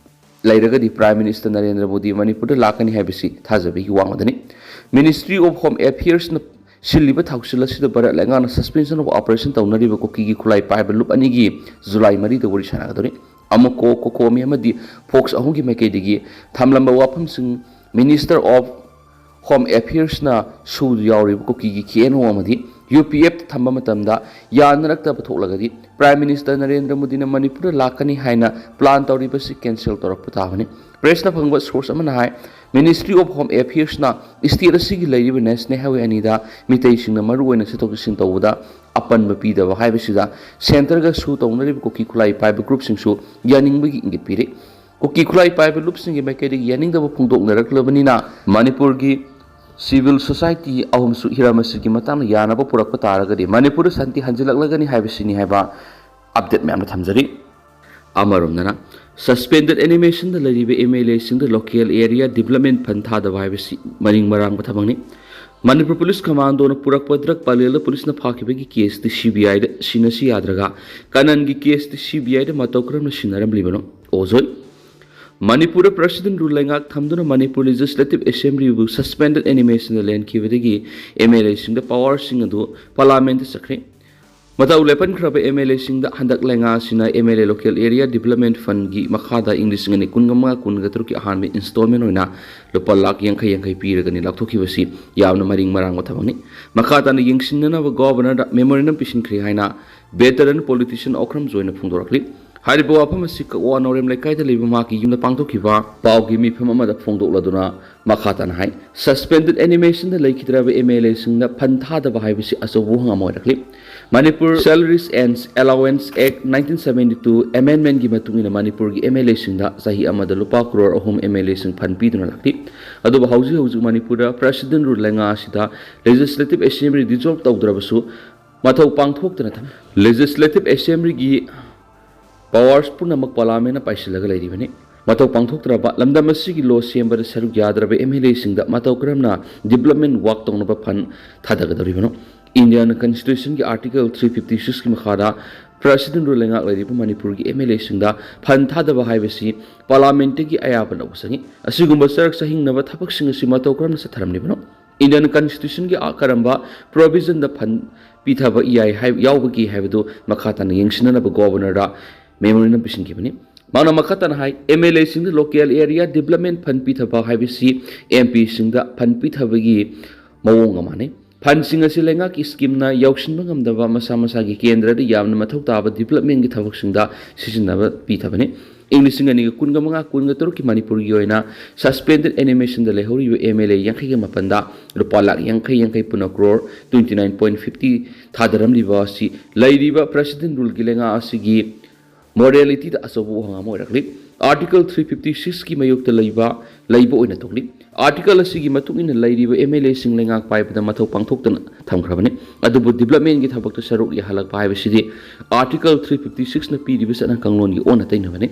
ꯂꯩꯔꯒꯗꯤ ꯄ꯭ꯔꯥꯏꯝ ꯃꯤꯅꯤꯁꯇꯔ ꯅꯔꯦꯟꯗ꯭ꯔ ꯃꯣꯗꯤ ꯃꯅꯤꯄꯨꯔꯗ ꯂꯥꯛꯀꯅꯤ ꯍꯥꯏꯕꯁꯤ ꯊꯥꯖꯕꯒꯤ ꯋꯥꯡꯃꯗꯅꯤ꯫ ꯃꯤꯅꯤꯁꯇ꯭ꯔꯤ ꯑꯣꯐ ꯍꯣꯝ ꯑꯦꯐꯤꯌꯔꯁꯅ ꯁꯤꯜꯂꯤꯕ ꯊꯧꯁꯤꯜ ꯑꯁꯤꯗ ꯚꯥꯔꯠ ꯂꯩꯉꯥꯛꯅ ꯁꯁꯄꯦꯟꯁꯟ ꯑꯣꯐ ꯑꯣꯄꯔꯦꯁꯟ ꯇꯧꯅꯔꯤꯕ ꯀꯨꯀꯤꯒꯤ ꯈꯨꯠꯂꯥꯏ ꯄꯥꯏꯕ ꯂꯨꯞ ꯑꯅꯤꯒꯤ ꯖꯨꯂꯥꯏ ꯃꯔꯤꯗ ꯋꯥꯔꯤ ꯁꯥꯟꯅꯒꯗꯧꯔꯤ꯫ ꯑꯃꯀꯣ, ꯀꯣꯀꯣꯃꯤ ꯑꯃꯗꯤ ꯐꯣꯛꯁ ꯑꯍꯨꯝꯒꯤ ꯃꯥꯏꯀꯩꯗꯒꯤ ꯊꯝꯂꯝꯕ ꯋꯥꯐꯝꯁꯤꯡ ꯃꯤꯅꯤꯁꯇꯔ ꯑꯣꯐ ꯍꯣꯝ ꯑꯦꯐꯤꯌꯔꯁꯅ ꯁꯨ ꯌꯥꯎꯔꯤꯕ ꯀꯨꯀꯤꯒꯤ ꯈꯦ ꯑꯦꯟ ꯑꯣ ꯑꯃꯗꯤ ꯌꯨ ꯄꯤ ꯑꯦꯐꯇ ꯊꯝꯕ ꯃꯇꯝꯗ ꯌꯥꯅꯔꯛꯇꯕ ꯊꯣꯛꯂꯒꯗꯤ ꯄ꯭ꯔꯥꯏꯝ ꯃꯤꯅꯤꯁꯇꯔ ꯅꯔꯦꯟꯗ꯭ꯔ ꯃꯣꯗꯤꯅ ꯃꯅꯤꯄꯨꯔꯗ ꯂꯥꯛꯀꯅꯤ ꯍꯥꯏꯅ ꯄ꯭ꯂꯥꯟ ꯇꯧꯔꯤꯕꯁꯤ ꯀꯦꯟꯁꯦꯜ ꯇꯧꯔꯛꯄ ꯇꯥꯕꯅꯤ꯫ ꯄ꯭ꯔꯦꯁꯅ ꯐꯪꯕ ꯁꯣꯔꯁ ꯑꯃꯅ ꯍꯥꯏ, ꯃꯤꯅꯤꯁꯇ꯭ꯔꯤ ꯑꯣꯐ ꯍꯣꯝ ꯑꯦꯐꯤꯌꯔꯁꯅ ꯁ꯭ꯇꯦꯠ ꯑꯁꯤꯒꯤ ꯂꯩꯔꯤꯕ ꯅꯦꯁꯅꯦꯜ ꯍꯥꯏꯋꯦ ꯑꯅꯤꯗ ꯃꯤꯇꯩꯁꯤꯡꯅ ꯃꯔꯨꯑꯣꯏꯅ ꯆꯠꯊꯣꯛ ꯆꯠꯁꯤꯟ ꯇꯧꯕꯗ ꯑꯄꯟꯕ ꯄꯤꯗꯕ ꯍꯥꯏꯕꯁꯤꯗ ꯁꯦꯟꯇꯔꯒ ꯁꯨ ꯇꯧꯅꯔꯤꯕ ꯀꯨꯀꯤ ꯈꯨꯠꯂꯥꯏ ꯄꯥꯏꯕ ꯒ꯭ꯔꯨꯞꯁꯤꯡꯁꯨ ꯌꯥꯅꯤꯡꯕꯒꯤ ꯏꯪꯒꯤꯠ ꯄꯤꯔꯤ꯫ ꯀꯨꯀꯤ ꯈꯨꯠꯂꯥꯏ ꯄꯥꯏꯕ ꯂꯨꯞꯁꯤꯡꯒꯤ ꯃꯥꯏꯀꯩꯗꯒꯤ ꯌꯥꯅꯤꯡꯗꯕ ꯐꯣꯡꯗꯣꯛꯅꯔꯛꯂꯕꯅꯤꯅ ꯃꯅꯤꯄꯨꯔꯒꯤ ꯁꯤꯚꯤꯜ ꯁꯣꯁꯥꯏꯇꯤ ꯑꯍꯨꯝꯁꯨ ꯍꯤꯔꯝ ꯑꯁꯤꯒꯤ ꯃꯇꯥꯡꯗ ꯌꯥꯅꯕ ꯄꯨꯔꯛꯄ ꯇꯥꯔꯒꯗꯤ ꯃꯅꯤꯄꯨꯔꯗ ꯁꯥꯟꯇꯤ ꯍꯟꯖꯤꯜꯂꯛꯂꯒꯅꯤ ꯍꯥꯏꯕꯁꯤꯅꯤ ꯍꯥꯏꯕ ꯑꯞꯗꯦꯠ ꯃꯌꯥꯝꯅ ꯊꯝꯖꯔꯤ꯫ ꯑꯃꯔꯣꯝꯗꯅ, ꯁꯁꯄꯦꯟꯗꯦꯗ ꯑꯦꯅꯤꯃꯦꯁꯟꯗ ꯂꯩꯔꯤꯕ ꯑꯦꯝ ꯑꯦꯜ ꯑꯦꯁꯤꯡꯗ ꯂꯣꯀꯦꯜ ꯑꯦꯔꯤꯌꯥ ꯗꯤꯕꯂꯞꯃꯦꯟ ꯐꯟ ꯊꯥꯗꯕ ꯍꯥꯏꯕꯁꯤ ꯃꯔꯤꯡ ꯃꯔꯥꯡꯕ ꯊꯕꯛꯅꯤ꯫ ꯃꯅꯤꯄꯨꯔ ꯄꯨꯂꯤꯁ ꯀꯃꯥꯟꯗꯣꯅ ꯄꯨꯔꯛꯄ ꯗ꯭ꯔꯒ ꯄꯂꯦꯜꯗ ꯄꯨꯂꯤꯁꯅ ꯐꯥꯈꯤꯕꯒꯤ ꯀꯦꯁꯇꯤ ꯁꯤ ꯕꯤ ꯑꯥꯏꯗ ꯁꯤꯟꯅꯁꯤ ꯌꯥꯗ꯭ꯔꯒ ꯀꯅꯟꯒꯤ ꯀꯦꯁꯇꯤ ꯁꯤ ꯕꯤ ꯑꯥꯏꯗ ꯃꯇꯧ ꯀꯔꯝꯅ ꯁꯤꯟꯅꯔꯝꯂꯤꯕꯅꯣ? ꯑꯣꯖꯣꯏ꯫ ꯃꯅꯤꯄꯨꯔꯗ ꯄ꯭ꯔꯁꯤꯗꯦꯟ ꯔꯨꯜ ꯂꯩꯉꯥꯛ ꯊꯝꯗꯨꯅ ꯃꯅꯤꯄꯨꯔ ꯂꯦꯖꯤꯁꯂꯦꯇꯤꯚ ꯑꯦꯁꯦꯝꯕ꯭ꯂꯤꯕꯨ ꯁꯁꯄꯦꯟꯗꯦꯗ ꯑꯦꯅꯤꯃꯦꯁꯟꯗ ꯂꯩꯍꯟꯈꯤꯕꯗꯒꯤ ꯑꯦꯝ ꯑꯦꯜ ꯑꯦꯁꯤꯡꯗ ꯄꯋꯥꯔꯁꯤꯡ ꯑꯗꯨ ꯄꯥꯔꯂꯥꯃꯦꯟꯠꯇ ꯆꯠꯈ꯭ꯔꯦ꯫ ꯃꯇꯧ ꯂꯦꯞꯍꯟꯈ꯭ꯔꯕ ꯑꯦꯝ ꯑꯦꯜ ꯑꯦꯁꯤꯡꯗ ꯍꯟꯗꯛ ꯂꯩꯉꯥꯛ ꯑꯁꯤꯅ M L A local area development ꯐꯟꯒꯤ ꯃꯈꯥꯗ ꯏꯪ ꯂꯤꯁꯤꯡ ꯑꯅꯤ ꯀꯨꯟꯃꯉꯥ ꯀꯨꯟꯇꯔꯨꯛꯀꯤ ꯑꯍꯥꯟꯕ ꯏꯟꯁꯇꯣꯜꯃꯦꯟꯠ ꯑꯣꯏꯅ ꯂꯨꯄꯥ ꯂꯥꯈ ꯌꯥꯡꯈꯩ ꯌꯥꯡꯈꯩ ꯄꯤꯔꯒꯅꯤ ꯂꯥꯎꯊꯣꯛꯈꯤꯕꯁꯤ ꯌꯥꯝꯅ ꯃꯔꯤꯡ ꯃꯔꯥꯡꯕ ꯊꯕꯛꯅꯤ꯫ ꯃꯈꯥ ꯇꯥꯅ ꯌꯦꯡꯁꯤꯟꯅꯅꯕ ꯒꯣꯕꯔꯅꯔꯗ ꯃꯦꯃꯣꯔꯦꯟꯗꯝ ꯄꯤꯁꯤꯟꯈ꯭ꯔꯦ ꯍꯥꯏꯅ ꯚꯦꯇꯔꯟ ꯄꯣꯂꯤꯇꯤꯁꯤꯌꯟ ꯑꯣꯀ꯭ꯔꯝ ꯖꯣꯏꯅ ꯐꯣꯡꯗꯣꯔꯛꯂꯤ꯫ ꯍꯥꯏꯔꯤꯕ ꯋꯥꯐꯝ ꯑꯁꯤ ꯀꯛꯋꯥ ꯅꯥꯎꯔꯦꯝ ꯂꯩꯀꯥꯏꯗ ꯂꯩꯕ ꯃꯍꯥꯛꯀꯤ ꯌꯨꯝꯗ ꯄꯥꯡꯊꯣꯛꯈꯤꯕ ꯄꯥꯎꯒꯤ ꯃꯤꯐꯝ ꯑꯃꯗ ꯐꯣꯡꯗꯣꯛꯂꯗꯨꯅ ꯃꯈꯥ ꯇꯥꯅ ꯍꯥꯏ, ꯁꯁꯄꯦꯟꯗꯦꯗ ꯑꯦꯅꯤꯃꯦꯁꯟꯗ ꯂꯩꯈꯤꯗ꯭ꯔꯕ ꯑꯦꯝ ꯑꯦꯜ ꯑꯦꯁꯤꯡꯗ ꯐꯟ ꯊꯥꯗꯕ ꯍꯥꯏꯕꯁꯤ ꯑꯆꯧꯕ ꯋꯥꯍꯪ ꯑꯃ ꯑꯣꯏꯔꯛꯂꯤ꯫ Manipur salaries and allowances act nineteen seventy two ꯑꯦꯃꯦꯟꯃꯦꯟꯒꯤ ꯃꯇꯨꯡ ꯏꯟꯅ ꯃꯅꯤꯄꯨꯔꯒꯤ ꯑꯦꯝ ꯑꯦꯜ ꯑꯦꯁꯤꯡꯗ ꯆꯍꯤ ꯑꯃꯗ ꯂꯨꯄꯥ ꯀ꯭ꯔꯣꯔ ꯑꯍꯨꯝ ꯑꯦꯝ ꯑꯦꯜ ꯑꯦꯁꯤꯡ ꯐꯟ ꯄꯤꯗꯨꯅ ꯂꯥꯛꯂꯤ꯫ ꯑꯗꯨꯕꯨ ꯍꯧꯖꯤꯛ ꯍꯧꯖꯤꯛ ꯃꯅꯤꯄꯨꯔꯗ ꯄ꯭ꯔꯁꯤꯗꯦꯟ ꯔꯨꯜ ꯂꯩꯉꯥꯛ ꯑꯁꯤꯗ ꯂꯦꯖꯤꯁꯂꯦꯇꯤꯚ ꯑꯦꯁꯦꯝꯕ꯭ꯂꯤ ꯗꯤꯖꯣꯜꯕ ꯇꯧꯗ꯭ꯔꯕꯁꯨ ꯃꯊꯧ ꯄꯥꯡꯊꯣꯛꯇꯅ ꯊꯝ-, ꯂꯦꯖꯤꯁꯂꯦꯇꯤꯚ ꯑꯦꯁꯦꯝꯕ꯭ꯂꯤꯒꯤ ꯄꯋꯥꯔꯁ ꯄꯨꯝꯅꯃꯛ ꯄꯥꯔꯂꯥꯃꯦꯟꯅ ꯄꯥꯏꯁꯤꯜꯂꯒ ꯂꯩꯔꯤꯕꯅꯤ꯫ ꯃꯊꯧ ꯄꯥꯡꯊꯣꯛꯇ꯭ꯔꯕ, ꯂꯝꯗꯝ ꯑꯁꯤꯒꯤ ꯂꯣ ꯁꯦꯝꯕꯗ ꯁꯔꯨꯛ ꯌꯥꯗ꯭ꯔꯕ ꯑꯦꯝ ꯑꯦꯜ ꯑꯦꯁꯤꯡꯗ ꯃꯇꯧ ꯀꯔꯝꯅ ꯗꯤꯕꯂꯞꯃꯦꯟ ꯋꯥꯛ ꯇꯧꯅꯕ ꯐꯟ ꯊꯥꯗꯒꯗꯧꯔꯤꯕꯅꯣ? ꯏꯟꯗꯤꯌꯥꯟ ꯀꯟꯁꯇꯤꯇ꯭ꯌꯨꯁꯟꯒꯤ ꯑꯥꯔꯇꯤꯀꯜ ꯊ꯭ꯔꯤ ꯐꯤꯐꯇꯤ ꯁꯤꯛꯁꯀꯤ ꯃꯈꯥꯗ ꯄ꯭ꯔꯁꯤꯗꯦꯟ ꯔꯨꯜ ꯂꯩꯉꯥꯛ ꯂꯩꯔꯤꯕ ꯃꯅꯤꯄꯨꯔꯒꯤ ꯑꯦꯝ ꯑꯦꯜ ꯑꯦꯁꯤꯡꯗ ꯐꯟ ꯊꯥꯗꯕ ꯍꯥꯏꯕꯁꯤ ꯄꯥꯔꯂꯥꯃꯦꯟꯠꯇꯒꯤ ꯑꯌꯥꯕ ꯂꯧꯕ ꯆꯪꯏ꯫ ꯑꯁꯤꯒꯨꯝꯕ ꯆꯔꯛ ꯆꯍꯤꯡꯅꯕ ꯊꯕꯛꯁꯤꯡ ꯑꯁꯤ ꯃꯇꯧ ꯀꯔꯝꯅ ꯆꯠꯊꯔꯝꯂꯤꯕꯅꯣ? ꯏꯟꯗꯤꯌꯟ ꯀꯟꯁꯇꯤꯇ꯭ꯌꯨꯁꯟꯒꯤ ꯀꯔꯝꯕ ꯄ꯭ꯔꯣꯚꯤꯖꯟꯗ ꯐꯟ ꯄꯤꯊꯕ ꯌꯥꯏ ꯍꯥꯏ-, ꯌꯥꯎꯕꯒꯦ ꯍꯥꯏꯕꯗꯨ ꯃꯈꯥ ꯇꯥꯅ ꯌꯦꯡꯁꯤꯟꯅꯅꯕ ꯒꯣꯕꯔꯅꯔꯗ ꯃꯦꯃꯣꯔꯦꯟꯗꯝ ꯄꯤꯁꯤꯟꯈꯤꯕꯅꯤ꯫ ꯃꯍꯥꯛꯅ ꯃꯈꯥ ꯇꯥꯅ ꯍꯥꯏ, ꯑꯦꯝ ꯑꯦꯜ ꯑꯦꯁꯤꯡꯗ ꯂꯣꯀꯦꯜ ꯑꯦꯔꯤꯌꯥ ꯗꯤꯕꯂꯞꯃꯦꯟ ꯐꯟ ꯄꯤꯊꯕ ꯍꯥꯏꯕꯁꯤ ꯑꯦꯝ ꯄꯤꯁꯤꯡꯗ ꯐꯟ ꯄꯤꯊꯕꯒꯤ ꯃꯑꯣꯡ ꯑꯃꯅꯤ꯫ ꯐꯟꯁꯤꯡ ꯑꯁꯤ ꯂꯩꯉꯥꯛꯀꯤ ꯁ꯭ꯀꯤꯝꯅ ꯌꯥꯎꯁꯤꯟꯕ ꯉꯝꯗꯕ ꯃꯁꯥ ꯃꯁꯥꯒꯤ ꯀꯦꯟꯗ꯭ꯔꯗ ꯌꯥꯝꯅ ꯃꯊꯧ ꯇꯥꯕ ꯗꯤꯕꯂꯞꯃꯦꯟꯒꯤ ꯊꯕꯛꯁꯤꯡꯗ ꯁꯤꯖꯤꯟꯅꯕ ꯄꯤꯊꯕꯅꯤ꯫ ꯏꯪ ꯂꯤꯁꯤꯡ ꯑꯅꯤꯒ ꯀꯨꯟꯒ ꯃꯉꯥ ꯀꯨꯟꯒ ꯇꯔꯨꯛꯀꯤ ꯃꯅꯤꯄꯨꯔꯒꯤ ꯑꯣꯏꯅ ꯁꯁꯄꯦꯟꯗꯦꯗ ꯑꯦꯅꯤꯃꯦꯁꯟꯗ ꯂꯩꯍꯧꯔꯤꯕ ꯑꯦꯝ ꯑꯦꯜ ꯑꯦ ꯌꯥꯡꯈꯩꯒ ꯃꯥꯄꯟꯗ ꯂꯨꯄꯥ ꯂꯥꯈ ꯌꯥꯡꯈꯩ ꯌꯥꯡꯈꯩ ꯄꯨꯟꯅ crore twenty nine point fifty ꯊꯥꯗꯔꯝꯂꯤꯕ ꯑꯁꯤ ꯂꯩꯔꯤꯕ ꯄ꯭ꯔꯁꯤꯗꯦꯟ ꯔꯨꯜꯒꯤ ꯂꯩꯉꯥꯛ ꯑꯁꯤꯒꯤ ꯃꯣꯔꯦꯂꯤꯇꯤꯗ ꯑꯆꯧꯕ ꯋꯥꯍꯪ ꯑꯃ ꯑꯣꯏꯔꯛꯂꯤ꯫ ꯑꯥꯔꯇꯤꯀꯜ ꯊ꯭ꯔꯤ ꯐꯤꯐꯇꯤ ꯁꯤꯛꯁꯀꯤ ꯃꯥꯌꯣꯛꯇ ꯂꯩꯕ, ꯂꯩꯕ ꯑꯣꯏꯅ ꯊꯣꯛꯂꯤ꯫ ꯑꯥꯔꯇꯤꯀꯜ ꯑꯁꯤꯒꯤ ꯃꯇꯨꯡ ꯏꯟꯅ ꯂꯩꯔꯤꯕ ꯑꯦꯝ ꯑꯦꯜ ꯑꯦꯁꯤꯡ ꯂꯩꯉꯥꯛ ꯄꯥꯏꯕꯗ ꯃꯊꯧ ꯄꯥꯡꯊꯣꯛꯇꯅ ꯊꯝꯈ꯭ꯔꯕꯅꯤ꯫ ꯑꯗꯨꯕꯨ ꯗꯤꯕꯂꯞꯃꯦꯟꯒꯤ ꯊꯕꯛꯇ ꯁꯔꯨꯛ ꯌꯥꯍꯜꯂꯛꯄ ꯍꯥꯏꯕꯁꯤꯗꯤ ꯑꯥꯔꯇꯤꯀꯜ ꯊ꯭ꯔꯤ ꯐꯤꯐꯇꯤ ꯁꯤꯛꯁꯅ ꯄꯤꯔꯤꯕ ꯆꯠꯅ ꯀꯥꯡꯂꯣꯟꯒꯤ ꯑꯣꯟꯅ ꯇꯩꯅꯕꯅꯤ꯫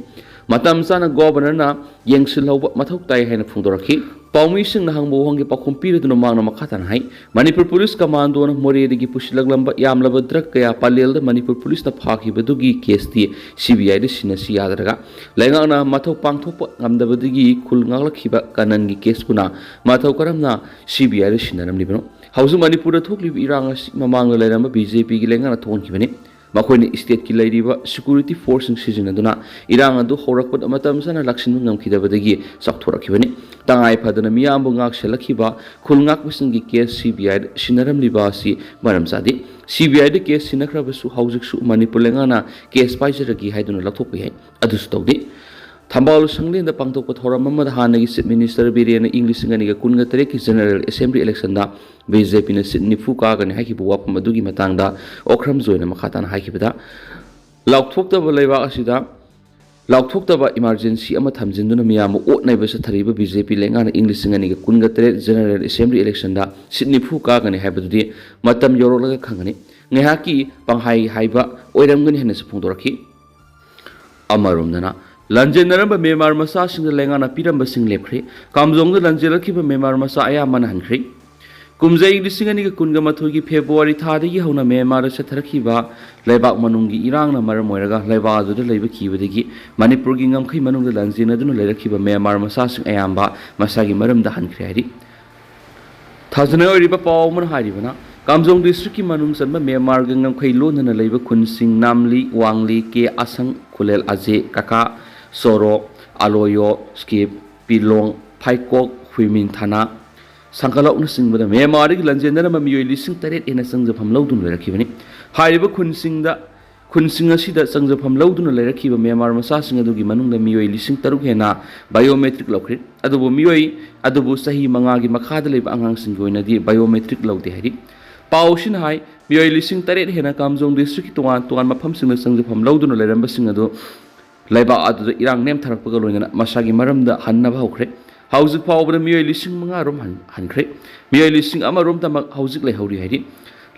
ꯃꯇꯝ ꯆꯥꯅ ꯒꯣꯕꯔꯅꯔꯅ ꯌꯦꯡꯁꯤꯜꯍꯧꯕ ꯃꯊꯧ ꯇꯥꯏ ꯍꯥꯏꯅ ꯐꯣꯡꯗꯣꯔꯛꯈꯤ꯫ ꯄꯥꯎꯃꯤꯁꯤꯡꯅ ꯍꯪꯕ ꯋꯥꯍꯪꯒꯤ ꯄꯥꯎꯈꯨꯝ ꯄꯤꯔꯗꯨꯅ ꯃꯍꯥꯛꯅ ꯃꯈꯥ ꯇꯥꯅ ꯍꯥꯏ, ꯃꯅꯤꯄꯨꯔ ꯄꯨꯂꯤꯁ ꯀꯃꯥꯟꯗꯣꯅ ꯃꯣꯔꯦꯗꯒꯤ ꯄꯨꯁꯤꯜꯂꯛꯂꯝꯕ ꯌꯥꯝꯂꯕ ꯗ꯭ꯔꯒ ꯀꯌꯥ ꯄꯂꯦꯜꯗ ꯃꯅꯤꯄꯨꯔ ꯄꯨꯂꯤꯁꯅ ꯐꯥꯈꯤꯕꯗꯨꯒꯤ ꯀꯦꯁꯇꯤ ꯁꯤ ꯕꯤ ꯑꯥꯏꯗ ꯁꯤꯟꯅꯁꯤ ꯌꯥꯗ꯭ꯔꯒ ꯂꯩꯉꯥꯛꯅ ꯃꯊꯧ ꯄꯥꯡꯊꯣꯛꯄ ꯉꯝꯗꯕꯗꯒꯤ ꯈꯨꯜ ꯉꯥꯛꯂꯛꯈꯤꯕ ꯀꯅꯟꯒꯤ ꯀꯦꯁꯄꯨꯅ ꯃꯇꯧ ꯀꯔꯝꯅ ꯁꯤ ꯕꯤ ꯑꯥꯏꯗ ꯁꯤꯟꯅꯔꯝꯂꯤꯕꯅꯣ? ꯍꯧꯖꯤꯛ ꯃꯅꯤꯄꯨꯔꯗ ꯊꯣꯛꯂꯤꯕ ꯏꯔꯥꯡ ꯑꯁꯤ ꯃꯃꯥꯡꯗ ꯂꯩꯔꯝꯕ ꯕꯤ ꯖꯦ ꯄꯤꯒꯤ ꯂꯩꯉꯥꯛꯅ ꯊꯣꯛꯍꯟꯈꯤꯕꯅꯤ꯫ ꯃꯈꯣꯏꯅ ꯁ꯭ꯇꯦꯠꯀꯤ ꯂꯩꯔꯤꯕ ꯁꯦꯀ꯭ꯌꯨꯔꯤꯇꯤ ꯐꯣꯔꯁꯁꯤꯡ ꯁꯤꯖꯤꯟꯅꯗꯨꯅ ꯏꯔꯥꯡ ꯑꯗꯨ ꯍꯧꯔꯛꯄꯗ ꯃꯇꯝ ꯆꯥꯅ ꯂꯥꯛꯁꯤꯟꯕ ꯉꯝꯈꯤꯗꯕꯗꯒꯤ ꯆꯥꯎꯊꯣꯔꯛꯈꯤꯕꯅꯤ꯫ ꯇꯉꯥꯏ ꯐꯗꯅ ꯃꯤꯌꯥꯝꯕꯨ ꯉꯥꯛꯁꯦꯜꯂꯛꯈꯤꯕ ꯈꯨꯜ ꯉꯥꯛꯄꯁꯤꯡꯒꯤ ꯀꯦꯁ ꯁꯤ ꯕꯤ ꯑꯥꯏꯗ ꯁꯤꯟꯅꯔꯝꯂꯤꯕ ꯑꯁꯤ ꯃꯔꯝ ꯆꯥꯗꯦ꯫ ꯁꯤ ꯕꯤ ꯑꯥꯏꯗ ꯀꯦꯁ ꯁꯤꯟꯅꯈ꯭ꯔꯕꯁꯨ ꯍꯧꯖꯤꯛꯁꯨ ꯃꯅꯤꯄꯨꯔ ꯂꯩꯉꯥꯛꯅ ꯀꯦꯁ ꯄꯥꯏꯖꯔꯒꯦ ꯍꯥꯏꯗꯨꯅ ꯂꯧꯊꯣꯛꯄ ꯌꯥꯏ꯫ ꯑꯗꯨꯁꯨ ꯇꯧꯗꯦ꯫ ꯊꯝꯕꯥꯜ ꯁꯪꯂꯦꯟꯗ ꯄꯥꯡꯊꯣꯛꯄ ꯊꯧꯔꯝ ꯑꯃꯗ ꯍꯥꯟꯅꯒꯤ ꯆꯤꯐ ꯃꯤꯅꯤꯁꯇꯔ ꯕꯤꯔꯦꯟꯅ ꯏꯪ ꯂꯤꯁꯤꯡ ꯑꯅꯤꯒ ꯀꯨꯟꯒ ꯇꯔꯦꯠꯀꯤ ꯖꯦꯅꯔꯦꯜ ꯑꯦꯁꯦꯝꯕ꯭ꯂꯤ ꯏꯂꯦꯛꯁꯟꯗ ꯕꯤ ꯖꯦ ꯄꯤꯅ ꯁꯤꯠ ꯅꯤꯐꯨ ꯀꯥꯒꯅꯤ ꯍꯥꯏꯈꯤꯕ ꯋꯥꯐꯝ ꯑꯗꯨꯒꯤ ꯃꯇꯥꯡꯗ ꯑꯣꯀ꯭ꯔꯝ ꯖꯣꯏꯅ ꯃꯈꯥ ꯇꯥꯅ ꯍꯥꯏꯈꯤꯕꯗ, ꯂꯥꯎꯊꯣꯛꯇꯕ ꯂꯩꯕꯥꯛ ꯑꯁꯤꯗ ꯂꯥꯎꯊꯣꯛꯇꯕ ꯏꯃꯥꯔꯖꯦꯟꯁꯤ ꯑꯃ ꯊꯝꯖꯤꯟꯗꯨꯅ ꯃꯤꯌꯥꯝꯕꯨ ꯑꯣꯠ ꯅꯩꯕ ꯆꯠꯊꯔꯤꯕ ꯕꯤ ꯖꯦ ꯄꯤ ꯂꯩꯉꯥꯛꯅ ꯏꯪ ꯂꯤꯁꯤꯡ ꯑꯅꯤꯒ ꯀꯨꯟꯒ ꯇꯔꯦꯠ ꯖꯦꯅꯔꯦꯜ ꯑꯦꯁꯦꯝꯕ꯭ꯂꯤ ꯏꯂꯦꯛꯁꯟꯗ ꯁꯤꯠ ꯅꯤꯐꯨ ꯀꯥꯒꯅꯤ ꯍꯥꯏꯕꯗꯨꯗꯤ ꯃꯇꯝ ꯌꯧꯔꯛꯂꯒ ꯈꯪꯒꯅꯤ꯫ ꯉꯥꯏꯍꯥꯛꯀꯤ ꯄꯪꯍꯥꯏ ꯍꯥꯏꯕ ꯑꯣꯏꯔꯝꯒꯅꯤ ꯍꯥꯏꯅꯁꯨ ꯐꯣꯡꯗꯣꯔꯛꯈꯤ꯫ ꯑꯃꯔꯣꯝꯗꯅ, ꯂꯥꯟꯖꯦꯟꯅꯔꯝꯕ ꯃ꯭ꯌꯥꯟꯃꯥꯔ ꯃꯆꯥꯁꯤꯡꯗ ꯂꯩꯉꯥꯛꯅ ꯄꯤꯔꯝꯕꯁꯤꯡ ꯂꯦꯞꯈ꯭ꯔꯦ꯫ ꯀꯥꯝꯖꯣꯡꯗ ꯂꯥꯟꯖꯦꯜꯂꯛꯈꯤꯕ ꯃ꯭ꯌꯥꯟꯃꯥꯔ ꯃꯆꯥ ꯑꯌꯥꯝꯕꯅ ꯍꯟꯈ꯭ꯔꯦ꯫ ꯀꯨꯝꯖꯩ ꯂꯤꯁꯤꯡ ꯑꯅꯤꯒ ꯀꯨꯟꯒ ꯃꯥꯊꯣꯏꯒꯤ ꯐꯦꯕ꯭ꯔꯨꯋꯥꯔꯤ ꯊꯥꯗꯒꯤ ꯍꯧꯅ ꯃ꯭ꯌꯥꯟꯃꯥꯔꯗ ꯆꯠꯊꯔꯛꯈꯤꯕ ꯂꯩꯕꯥꯛ ꯃꯅꯨꯡꯒꯤ ꯏꯔꯥꯡꯅ ꯃꯔꯝ ꯑꯣꯏꯔꯒ ꯂꯩꯕꯥꯛ ꯑꯗꯨꯗ ꯂꯩꯕ ꯀꯤꯕꯗꯒꯤ ꯃꯅꯤꯄꯨꯔꯒꯤ ꯉꯝꯈꯩ ꯃꯅꯨꯡꯗ ꯂꯥꯟꯖꯦꯟꯅꯗꯨꯅ ꯂꯩꯔꯛꯈꯤꯕ ꯃ꯭ꯌꯥꯟꯃꯥꯔ ꯃꯆꯥꯁꯤꯡ ꯑꯌꯥꯝꯕ ꯃꯁꯥꯒꯤ ꯃꯔꯝꯗ ꯍꯟꯈ꯭ꯔꯦ ꯍꯥꯏꯔꯤ꯫ ꯊꯥꯖꯅ ꯑꯣꯏꯔꯤꯕ ꯄꯥꯎ ꯑꯃꯅ ꯍꯥꯏꯔꯤꯕꯅ, ꯀꯥꯝꯖꯣꯡ ꯗꯤꯁꯇ꯭ꯔꯤꯛꯀꯤ ꯃꯅꯨꯡ ꯆꯟꯕ ꯃ꯭ꯌꯥꯟꯃꯥꯔꯒ ꯉꯝꯈꯩ ꯂꯣꯟꯅꯅ ꯂꯩꯕ ꯈꯨꯟꯁꯤꯡ ꯅꯥꯝꯂꯤ, ꯋꯥꯡꯂꯤ, ꯀꯦ ꯑꯁꯪ, ꯈꯨꯂꯦꯜ ꯑꯖꯦ, ꯀꯀꯥ, ꯁꯣꯔꯣ, ꯑꯂꯣꯌꯣ, ꯁ꯭ꯀꯤꯞ, ꯄꯤꯂꯣꯡ, ꯐꯥꯏꯀꯣꯛ, ꯍꯨꯏꯃꯤꯟ ꯊꯥꯅꯥ, ꯁꯪꯀꯂꯧꯅꯆꯤꯡꯕꯗ ꯃ꯭ꯌꯥꯟꯃꯥꯔꯗꯒꯤ ꯂꯥꯟꯖꯦꯟꯅꯔꯝꯕ ꯃꯤꯑꯣꯏ ꯂꯤꯁꯤꯡ ꯇꯔꯦꯠ ꯍꯦꯟꯅ ꯆꯪꯖꯐꯝ ꯂꯧꯗꯨꯅ ꯂꯩꯔꯛꯈꯤꯕꯅꯤ꯫ ꯍꯥꯏꯔꯤꯕ ꯈꯨꯟꯁꯤꯡꯗ, ꯈꯨꯟꯁꯤꯡ ꯑꯁꯤꯗ ꯆꯪꯖꯐꯝ ꯂꯧꯗꯨꯅ ꯂꯩꯔꯛꯈꯤꯕ ꯃ꯭ꯌꯥꯟꯃꯥꯔ ꯃꯆꯥꯁꯤꯡ ꯑꯗꯨꯒꯤ ꯃꯅꯨꯡꯗ ꯃꯤꯑꯣꯏ ꯂꯤꯁꯤꯡ ꯇꯔꯨꯛ ꯍꯦꯟꯅ ꯕꯥꯏꯑꯣꯃꯦꯇ꯭ꯔꯤꯛ ꯂꯧꯈ꯭ꯔꯦ꯫ ꯑꯗꯨꯕꯨ ꯃꯤꯑꯣꯏ ꯑꯗꯨꯕꯨ ꯆꯍꯤ ꯃꯉꯥꯒꯤ ꯃꯈꯥꯗ ꯂꯩꯕ ꯑꯉꯥꯡꯁꯤꯡꯒꯤ ꯑꯣꯏꯅꯗꯤ ꯕꯥꯏꯑꯣꯃꯦꯇ꯭ꯔꯤꯛ ꯂꯧꯗꯦ ꯍꯥꯏꯔꯤ꯫ ꯄꯥꯎ ꯑꯁꯤꯅ ꯍꯥꯏ, ꯃꯤꯑꯣꯏ ꯂꯤꯁꯤꯡ ꯇꯔꯦꯠ ꯍꯦꯟꯅ ꯀꯥꯝꯖꯣꯡ ꯗꯤꯁꯇ꯭ꯔꯤꯛꯀꯤ ꯇꯣꯉꯥꯟ ꯇꯣꯉꯥꯟꯕ ꯃꯐꯝꯁꯤꯡꯗ ꯆꯪꯖꯐꯝ ꯂꯧꯗꯨꯅ ꯂꯩꯔꯝꯕꯁꯤꯡ ꯑꯗꯨ ꯂꯩꯕꯥꯛ ꯑꯗꯨꯗ ꯏꯔꯥꯡ ꯅꯦꯝꯊꯔꯛꯄꯒ ꯂꯣꯏꯅꯅ ꯃꯁꯥꯒꯤ ꯃꯔꯝꯗ ꯍꯟꯅꯕ ꯍꯧꯈ꯭ꯔꯦ꯫ ꯍꯧꯖꯤꯛ ꯐꯥꯎꯕꯗ ꯃꯤꯑꯣꯏ ꯂꯤꯁꯤꯡ ꯃꯉꯥ ꯔꯣꯝ ꯍꯟ-, ꯍꯟꯈ꯭ꯔꯦ꯫ ꯃꯤꯑꯣꯏ ꯂꯤꯁꯤꯡ ꯑꯃ ꯔꯣꯝꯇꯃꯛ ꯍꯧꯖꯤꯛ ꯂꯩꯍꯧꯔꯤ ꯍꯥꯏꯔꯤ꯫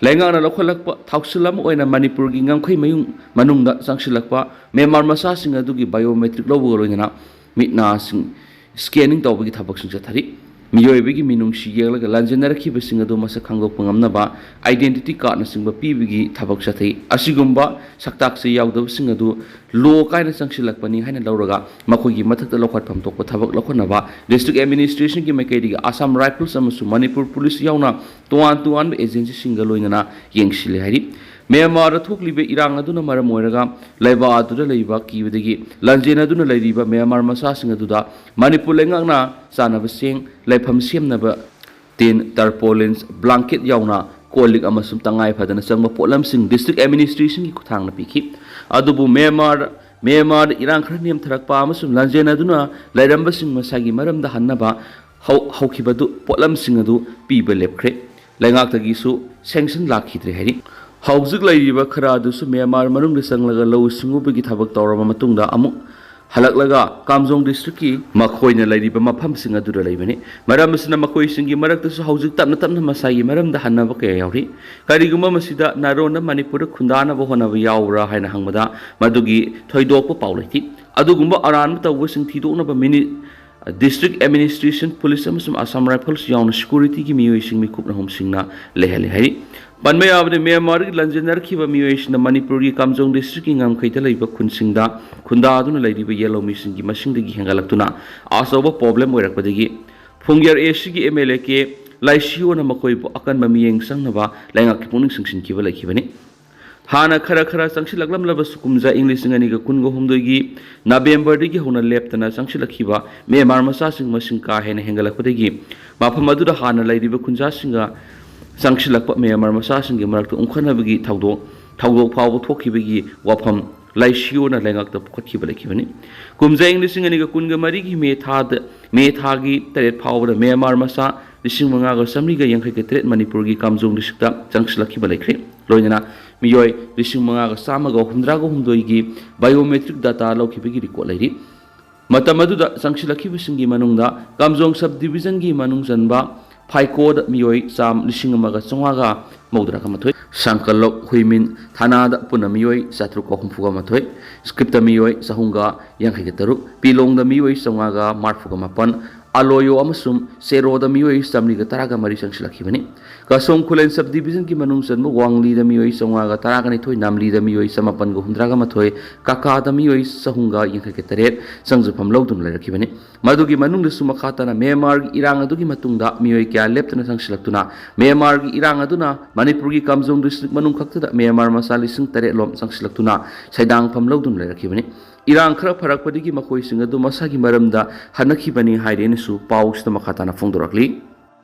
ꯂꯩꯉꯥꯛꯅ ꯂꯧꯈꯠꯂꯛꯄ ꯊꯧꯁꯤꯜ ꯑꯃ ꯑꯣꯏꯅ ꯃꯅꯤꯄꯨꯔꯒꯤ ꯉꯝꯈꯩ ꯃꯌꯨꯝ ꯃꯅꯨꯡꯗ ꯆꯪꯁꯤꯜꯂꯛꯄ ꯃ꯭ꯌꯥꯟꯃꯥꯔ ꯃꯆꯥꯁꯤꯡ ꯑꯗꯨꯒꯤ biometric ꯂꯧꯕꯒ ꯂꯣꯏꯅꯅ ꯃꯤꯠ ꯅꯥꯁꯤꯡ scanning ꯇꯧꯕꯒꯤ ꯊꯕꯛꯁꯤꯡ ꯆꯠꯊꯔꯤ꯫ ꯃꯤꯑꯣꯏꯕꯒꯤ ꯃꯤꯅꯨꯡꯁꯤ ꯌꯦꯛꯂꯒ ꯂꯥꯟꯖꯦꯟꯅꯔꯛꯈꯤꯕꯁꯤꯡ ꯑꯗꯨ ꯃꯁꯛ ꯈꯪꯗꯣꯛꯄ ꯉꯝꯅꯕ identity cardꯅꯆꯤꯡꯕ ꯄꯤꯕꯒꯤ ꯊꯕꯛ ꯆꯠꯊꯩ꯫ ꯑꯁꯤꯒꯨꯝꯕ ꯁꯛꯇꯥꯛ ꯆꯦ ꯌꯥꯎꯗꯕꯁꯤꯡ ꯑꯗꯨ ꯂꯣ ꯀꯥꯏꯅ ꯆꯪꯁꯤꯜꯂꯛꯄꯅꯤ ꯍꯥꯏꯅ ꯂꯧꯔꯒ ꯃꯈꯣꯏꯒꯤ ꯃꯊꯛꯇ ꯂꯧꯈꯠꯐꯝ ꯊꯣꯛꯄ ꯊꯕꯛ ꯂꯧꯈꯠꯅꯕ district administrationꯒꯤ ꯃꯥꯏꯀꯩꯗꯒꯤ ꯑꯁꯥꯝ ꯔꯥꯏꯐꯜꯁ ꯑꯃꯁꯨꯡ ꯃꯅꯤꯄꯨꯔ ꯄꯨꯂꯤꯁ ꯌꯥꯎꯅ ꯇꯣꯉꯥꯟ ꯇꯣꯉꯥꯟꯕ agencyꯁꯤꯡꯒ ꯂꯣꯏꯅꯅ ꯌꯦꯡꯁꯤꯜꯂꯤ ꯍꯥꯏꯔꯤ꯫ ꯃ꯭ꯌꯥꯟꯃꯥꯔꯗ ꯊꯣꯛꯂꯤꯕ ꯏꯔꯥꯡ ꯑꯗꯨꯅ ꯃꯔꯝ ꯑꯣꯏꯔꯒ ꯂꯩꯕꯥꯛ ꯑꯗꯨꯗ ꯂꯩꯕ ꯀꯤꯕꯗꯒꯤ ꯂꯥꯟꯖꯦꯟꯅꯗꯨꯅ ꯂꯩꯔꯤꯕ ꯃ꯭ꯌꯥꯟꯃꯥꯔ ꯃꯆꯥꯁꯤꯡ ꯑꯗꯨꯗ ꯃꯅꯤꯄꯨꯔ ꯂꯩꯉꯥꯛꯅ ꯆꯥꯅꯕ ꯆꯦꯡ, ꯂꯩꯐꯝ ꯁꯦꯝꯅꯕ tin, tarpaulins, blanket ꯌꯥꯎꯅ ꯀꯣꯜ ꯂꯤꯛ ꯑꯃꯁꯨꯡ ꯇꯉꯥꯏ ꯐꯗꯅ ꯆꯪꯕ ꯄꯣꯠꯂꯝꯁꯤꯡ district administrationꯒꯤ ꯈꯨꯠꯊꯥꯡꯗ ꯄꯤꯈꯤ꯫ ꯑꯗꯨꯕꯨ ꯃ꯭ꯌꯥꯟꯃꯥꯔ, ꯃ꯭ꯌꯥꯟꯃꯥꯔꯗ ꯏꯔꯥꯡ ꯈꯔ ꯅꯦꯝꯊꯔꯛꯄ ꯑꯃꯁꯨꯡ ꯂꯥꯟꯖꯦꯟꯅꯗꯨꯅ ꯂꯩꯔꯝꯕꯁꯤꯡ ꯃꯁꯥꯒꯤ ꯃꯔꯝꯗ ꯍꯟꯅꯕ ꯍꯧ-, ꯍꯧꯈꯤꯕꯗꯨ ꯄꯣꯠꯂꯝꯁꯤꯡ ꯑꯗꯨ ꯄꯤꯕ ꯂꯦꯞꯈ꯭ꯔꯦ꯫ ꯂꯩꯉꯥꯛꯇꯒꯤꯁꯨ sanction ꯂꯥꯛꯈꯤꯗ꯭ꯔꯦ ꯍꯥꯏꯔꯤ꯫ ꯍꯧꯖꯤꯛ ꯂꯩꯔꯤꯕ ꯈꯔ ꯑꯗꯨꯁꯨ ꯃ꯭ꯌꯥꯟꯃꯥꯔ ꯃꯅꯨꯡꯗ ꯆꯪꯂꯒ ꯂꯧꯎ ꯁꯤꯡꯎꯕꯒꯤ ꯊꯕꯛ ꯇꯧꯔꯕ ꯃꯇꯨꯡꯗ ꯑꯃꯨꯛ ꯍꯜꯂꯛꯂꯒ ꯀꯥꯝꯖꯣꯡ districtꯀꯤ ꯃꯈꯣꯏꯅ ꯂꯩꯔꯤꯕ ꯃꯐꯝꯁꯤꯡ ꯑꯗꯨꯗ ꯂꯩꯕꯅꯤ꯫ ꯃꯔꯝ ꯑꯁꯤꯅ ꯃꯈꯣꯏꯁꯤꯡꯒꯤ ꯃꯔꯛꯇꯁꯨ ꯍꯧꯖꯤꯛ ꯇꯞꯅ ꯇꯞꯅ ꯃꯁꯥꯒꯤ ꯃꯔꯝꯗ ꯍꯟꯅꯕ ꯀꯌꯥ ꯌꯥꯎꯔꯤ꯫ ꯀꯔꯤꯒꯨꯝꯕ ꯃꯁꯤꯗ ꯅꯥꯔꯣꯟꯅ ꯃꯅꯤꯄꯨꯔꯗ ꯈꯨꯟꯗꯥꯅꯕ ꯍꯣꯠꯅꯕ ꯌꯥꯎꯕ꯭ꯔꯥ ꯍꯥꯏꯅ ꯍꯪꯕꯗ ꯃꯗꯨꯒꯤ ꯊꯣꯏꯗꯣꯛꯄ ꯄꯥꯎ ꯂꯩꯇꯦ꯫ ꯑꯗꯨꯒꯨꯝꯕ ꯑꯔꯥꯟꯕ ꯇꯧꯕꯁꯤꯡ ꯊꯤꯗꯣꯛꯅꯕ ꯃꯤꯅꯤ-, district administration, police ꯑꯃꯁꯨꯡ Assam Rifles ꯌꯥꯎꯅ securityꯒꯤ ꯃꯤꯑꯣꯏꯁꯤꯡ ꯃꯤꯀꯨꯞꯅ ꯍꯨꯝꯁꯤꯡꯅ ꯂꯩꯍꯜꯂꯤ ꯍꯥꯏꯔꯤ꯫ ꯄꯟꯕ ꯌꯥꯕꯗꯤ, ꯃ꯭ꯌꯥꯟꯃꯥꯔꯒꯤ ꯂꯥꯟꯖꯦꯟꯅꯔꯛꯈꯤꯕ ꯃꯤꯑꯣꯏꯁꯤꯡꯅ ꯃꯅꯤꯄꯨꯔꯒꯤ ꯀꯥꯝꯖꯣꯡ districtꯀꯤ ꯉꯝꯈꯩꯗ ꯂꯩꯕ ꯈꯨꯟꯁꯤꯡꯗ ꯈꯨꯟꯗꯥꯗꯨꯅ ꯂꯩꯔꯤꯕ ꯌꯦꯜꯍꯧꯃꯤꯁꯤꯡꯒꯤ ꯃꯁꯤꯡꯗꯒꯤ ꯍꯦꯟꯒꯠꯂꯛꯇꯨꯅ ꯑꯆꯧꯕ problem ꯑꯣꯏꯔꯛꯄꯗꯒꯤ ꯐꯨꯡꯌꯔ ACꯒꯤ MLA ꯀꯦ ꯂꯥꯏꯁꯤꯌꯣꯅ ꯃꯈꯣꯏꯕꯨ ꯑꯀꯟꯕ ꯃꯤꯠꯌꯦꯡ ꯆꯪꯅꯕ ꯂꯩꯉꯥꯛꯀꯤ ꯄꯨꯛꯅꯤꯡ ꯆꯤꯡꯁꯤꯟꯈꯤꯕ ꯂꯩꯈꯤꯕꯅꯤ꯫ ꯍꯥꯟꯅ ꯈꯔ ꯈꯔ ꯆꯪꯁꯤꯜꯂꯛꯂꯝꯂꯕꯁꯨ ꯀꯨꯝꯖꯥ ꯏꯪ ꯂꯤꯁꯤꯡ ꯑꯅꯤꯒ ꯀꯨꯟꯒ ꯍꯨꯝꯗꯣꯏꯒꯤ Novemberꯗꯒꯤ ꯍꯧꯅ ꯂꯦꯞꯇꯅ ꯆꯪꯁꯤꯜꯂꯛꯈꯤꯕ ꯃ꯭ꯌꯥꯟꯃꯥꯔ ꯃꯆꯥꯁꯤꯡ ꯃꯁꯤꯡ ꯀꯥ ꯍꯦꯟꯅ ꯍꯦꯟꯒꯠꯂꯛꯄꯗꯒꯤ ꯃꯐꯝ ꯑꯗꯨꯗ ꯍꯥꯟꯅ ꯂꯩꯔꯤꯕ ꯈꯨꯟꯖꯥꯁꯤꯡꯒ ꯆꯪꯁꯤꯜꯂꯛꯄ ꯃ꯭ꯌꯥꯟꯃꯥꯔ ꯃꯆꯥꯁꯤꯡꯒꯤ ꯃꯔꯛꯇ ꯎꯪꯈꯠꯅꯕꯒꯤ ꯊꯧꯗꯣꯛ, ꯊꯧꯗꯣꯛ ꯐꯥꯎꯕ ꯊꯣꯛꯈꯤꯕꯒꯤ ꯋꯥꯐꯝ ꯂꯥꯏꯁꯤꯌꯣꯅ ꯂꯩꯉꯥꯛꯇ ꯄꯨꯈꯠꯈꯤꯕ ꯂꯩꯈꯤꯕꯅꯤ꯫ ꯀꯨꯝꯖꯥ ꯏꯪ ꯂꯤꯁꯤꯡ ꯑꯅꯤꯒ ꯀꯨꯟꯒ ꯃꯔꯤꯒꯤ ꯃꯦ ꯊꯥꯗ, ꯃꯦ ꯊꯥꯒꯤ ꯇꯔꯦꯠ ꯐꯥꯎꯕꯗ ꯃ꯭ꯌꯥꯟꯃꯥꯔ ꯃꯆꯥ ꯂꯤꯁꯤꯡ ꯃꯉꯥꯒ ꯆꯥꯃꯔꯤꯒ ꯌꯥꯡꯈꯩꯒ ꯇꯔꯦꯠ ꯃꯅꯤꯄꯨꯔꯒꯤ ꯀꯥꯝꯖꯣꯡ districtꯇ ꯆꯪꯁꯤꯜꯂꯛꯈꯤꯕ ꯂꯩꯈ꯭ꯔꯦ꯫ ꯂꯣꯏꯅꯅ ꯃꯤꯑꯣꯏ ꯂꯤꯁꯤꯡ ꯃꯉꯥꯒ ꯆꯥꯝꯃꯒ ꯍꯨꯝꯗ꯭ꯔꯥꯒ ꯍꯨꯝꯗꯣꯏꯒꯤ biometric data ꯂꯧꯈꯤꯕꯒꯤ record ꯂꯩꯔꯤ꯫ ꯃꯇꯝ ꯑꯗꯨꯗ ꯆꯪꯁꯤꯜꯂꯛꯈꯤꯕꯁꯤꯡꯒꯤ ꯃꯅꯨꯡꯗ ꯀꯥꯝꯖꯣꯡ sub divisionꯒꯤ ꯃꯅꯨꯡ ꯆꯟꯕ ꯐꯥꯏꯀꯣꯗ ꯃꯤꯑꯣꯏ ꯆꯥꯝ ꯂꯤꯁꯤꯡ ꯑꯃꯒ ꯆꯥꯝꯃꯉꯥꯒ ꯃꯧꯗ꯭ꯔꯥꯒ ꯃꯥꯊꯣꯏ, ꯁꯥꯡꯀꯜꯂꯣꯛ ꯍꯨꯏꯃꯤꯟ ꯊꯥꯅꯥꯗ ꯄꯨꯟꯅ ꯃꯤꯑꯣꯏ ꯆꯥꯇ꯭ꯔꯨꯛꯀ ꯍꯨꯝꯐꯨꯒ ꯃꯥꯊꯣꯏ, ꯁ꯭ꯀ꯭ꯔꯤꯞꯇ ꯃꯤꯑꯣꯏ ꯆꯍꯨꯝꯒ ꯌꯥꯡꯈꯩꯒ ꯇꯔꯨꯛ, ꯄꯤꯂꯣꯡꯗ ꯃꯤꯑꯣꯏ ꯆꯥꯝꯃꯉꯥꯒ ꯃꯔꯤꯐꯨꯒ ꯃꯥꯄꯟ, ꯑꯂꯣꯌꯣ ꯑꯃꯁꯨꯡ ꯁꯦꯔꯣꯗ ꯃꯤꯑꯣꯏ ꯆꯥꯃꯔꯤꯒ ꯇꯔꯥꯒ ꯃꯔꯤ ꯆꯪꯁꯤꯜꯂꯛꯈꯤꯕꯅꯤ꯫ ꯀꯁꯣꯡ ꯈꯨꯂꯦꯟ ꯁꯕ ꯗꯤꯕꯤꯖꯟꯒꯤ ꯃꯅꯨꯡ ꯆꯟꯕ ꯋꯥꯡꯂꯤꯗ ꯃꯤꯑꯣꯏ ꯆꯥꯝꯃꯉꯥꯒ ꯇꯔꯥꯒ ꯅꯤꯊꯣꯏ, ꯅꯥꯝꯂꯤꯗ ꯃꯤꯑꯣꯏ ꯆꯥꯃꯥꯄꯟꯒ ꯍꯨꯝꯗ꯭ꯔꯥꯒ ꯃꯥꯊꯣꯏ, ꯀꯥꯀꯥꯗ ꯃꯤꯑꯣꯏ ꯆꯍꯨꯝꯒ ꯌꯥꯡꯈꯩꯒ ꯇꯔꯦꯠ ꯆꯪꯖꯐꯝ ꯂꯧꯗꯨꯅ ꯂꯩꯔꯛꯈꯤꯕꯅꯤ꯫ ꯃꯗꯨꯒꯤ ꯃꯅꯨꯡꯗꯁꯨ ꯃꯈꯥ ꯇꯥꯅ ꯃ꯭ꯌꯥꯟꯃꯥꯔꯒꯤ ꯏꯔꯥꯡ ꯑꯗꯨꯒꯤ ꯃꯇꯨꯡꯗ ꯃꯤꯑꯣꯏ ꯀꯌꯥ ꯂꯦꯞꯇꯅ ꯆꯪꯁꯤꯜꯂꯛꯇꯨꯅ, ꯃ꯭ꯌꯥꯟꯃꯥꯔꯒꯤ ꯏꯔꯥꯡ ꯑꯗꯨꯅ ꯃꯅꯤꯄꯨꯔꯒꯤ ꯀꯥꯝꯖꯣꯡ ꯗꯤꯁꯇ꯭ꯔꯤꯛ ꯃꯅꯨꯡ ꯈꯛꯇꯗ ꯃ꯭ꯌꯥꯟꯃꯥꯔ ꯃꯆꯥ ꯂꯤꯁꯤꯡ ꯇꯔꯦꯠ ꯂꯣꯝ ꯆꯪꯁꯤꯜꯂꯛꯇꯨꯅ ꯁꯩꯗꯥꯡꯐꯝ ꯂꯧꯗꯨꯅ ꯂꯩꯔꯛꯈꯤꯕꯅꯤ꯫ ꯏꯔꯥꯡ ꯈꯔ ꯐꯔꯛꯄꯗꯒꯤ ꯃꯈꯣꯏꯁꯤꯡ ꯑꯗꯨ ꯃꯁꯥꯒꯤ ꯃꯔꯝꯗ ꯍꯟꯅꯈꯤꯕꯅꯤ ꯍꯥꯏꯔꯦꯅꯁꯨ ꯄꯥꯎꯁꯤꯗ ꯃꯈꯥ ꯇꯥꯅ ꯐꯣꯡꯗꯣꯔꯛꯂꯤ꯫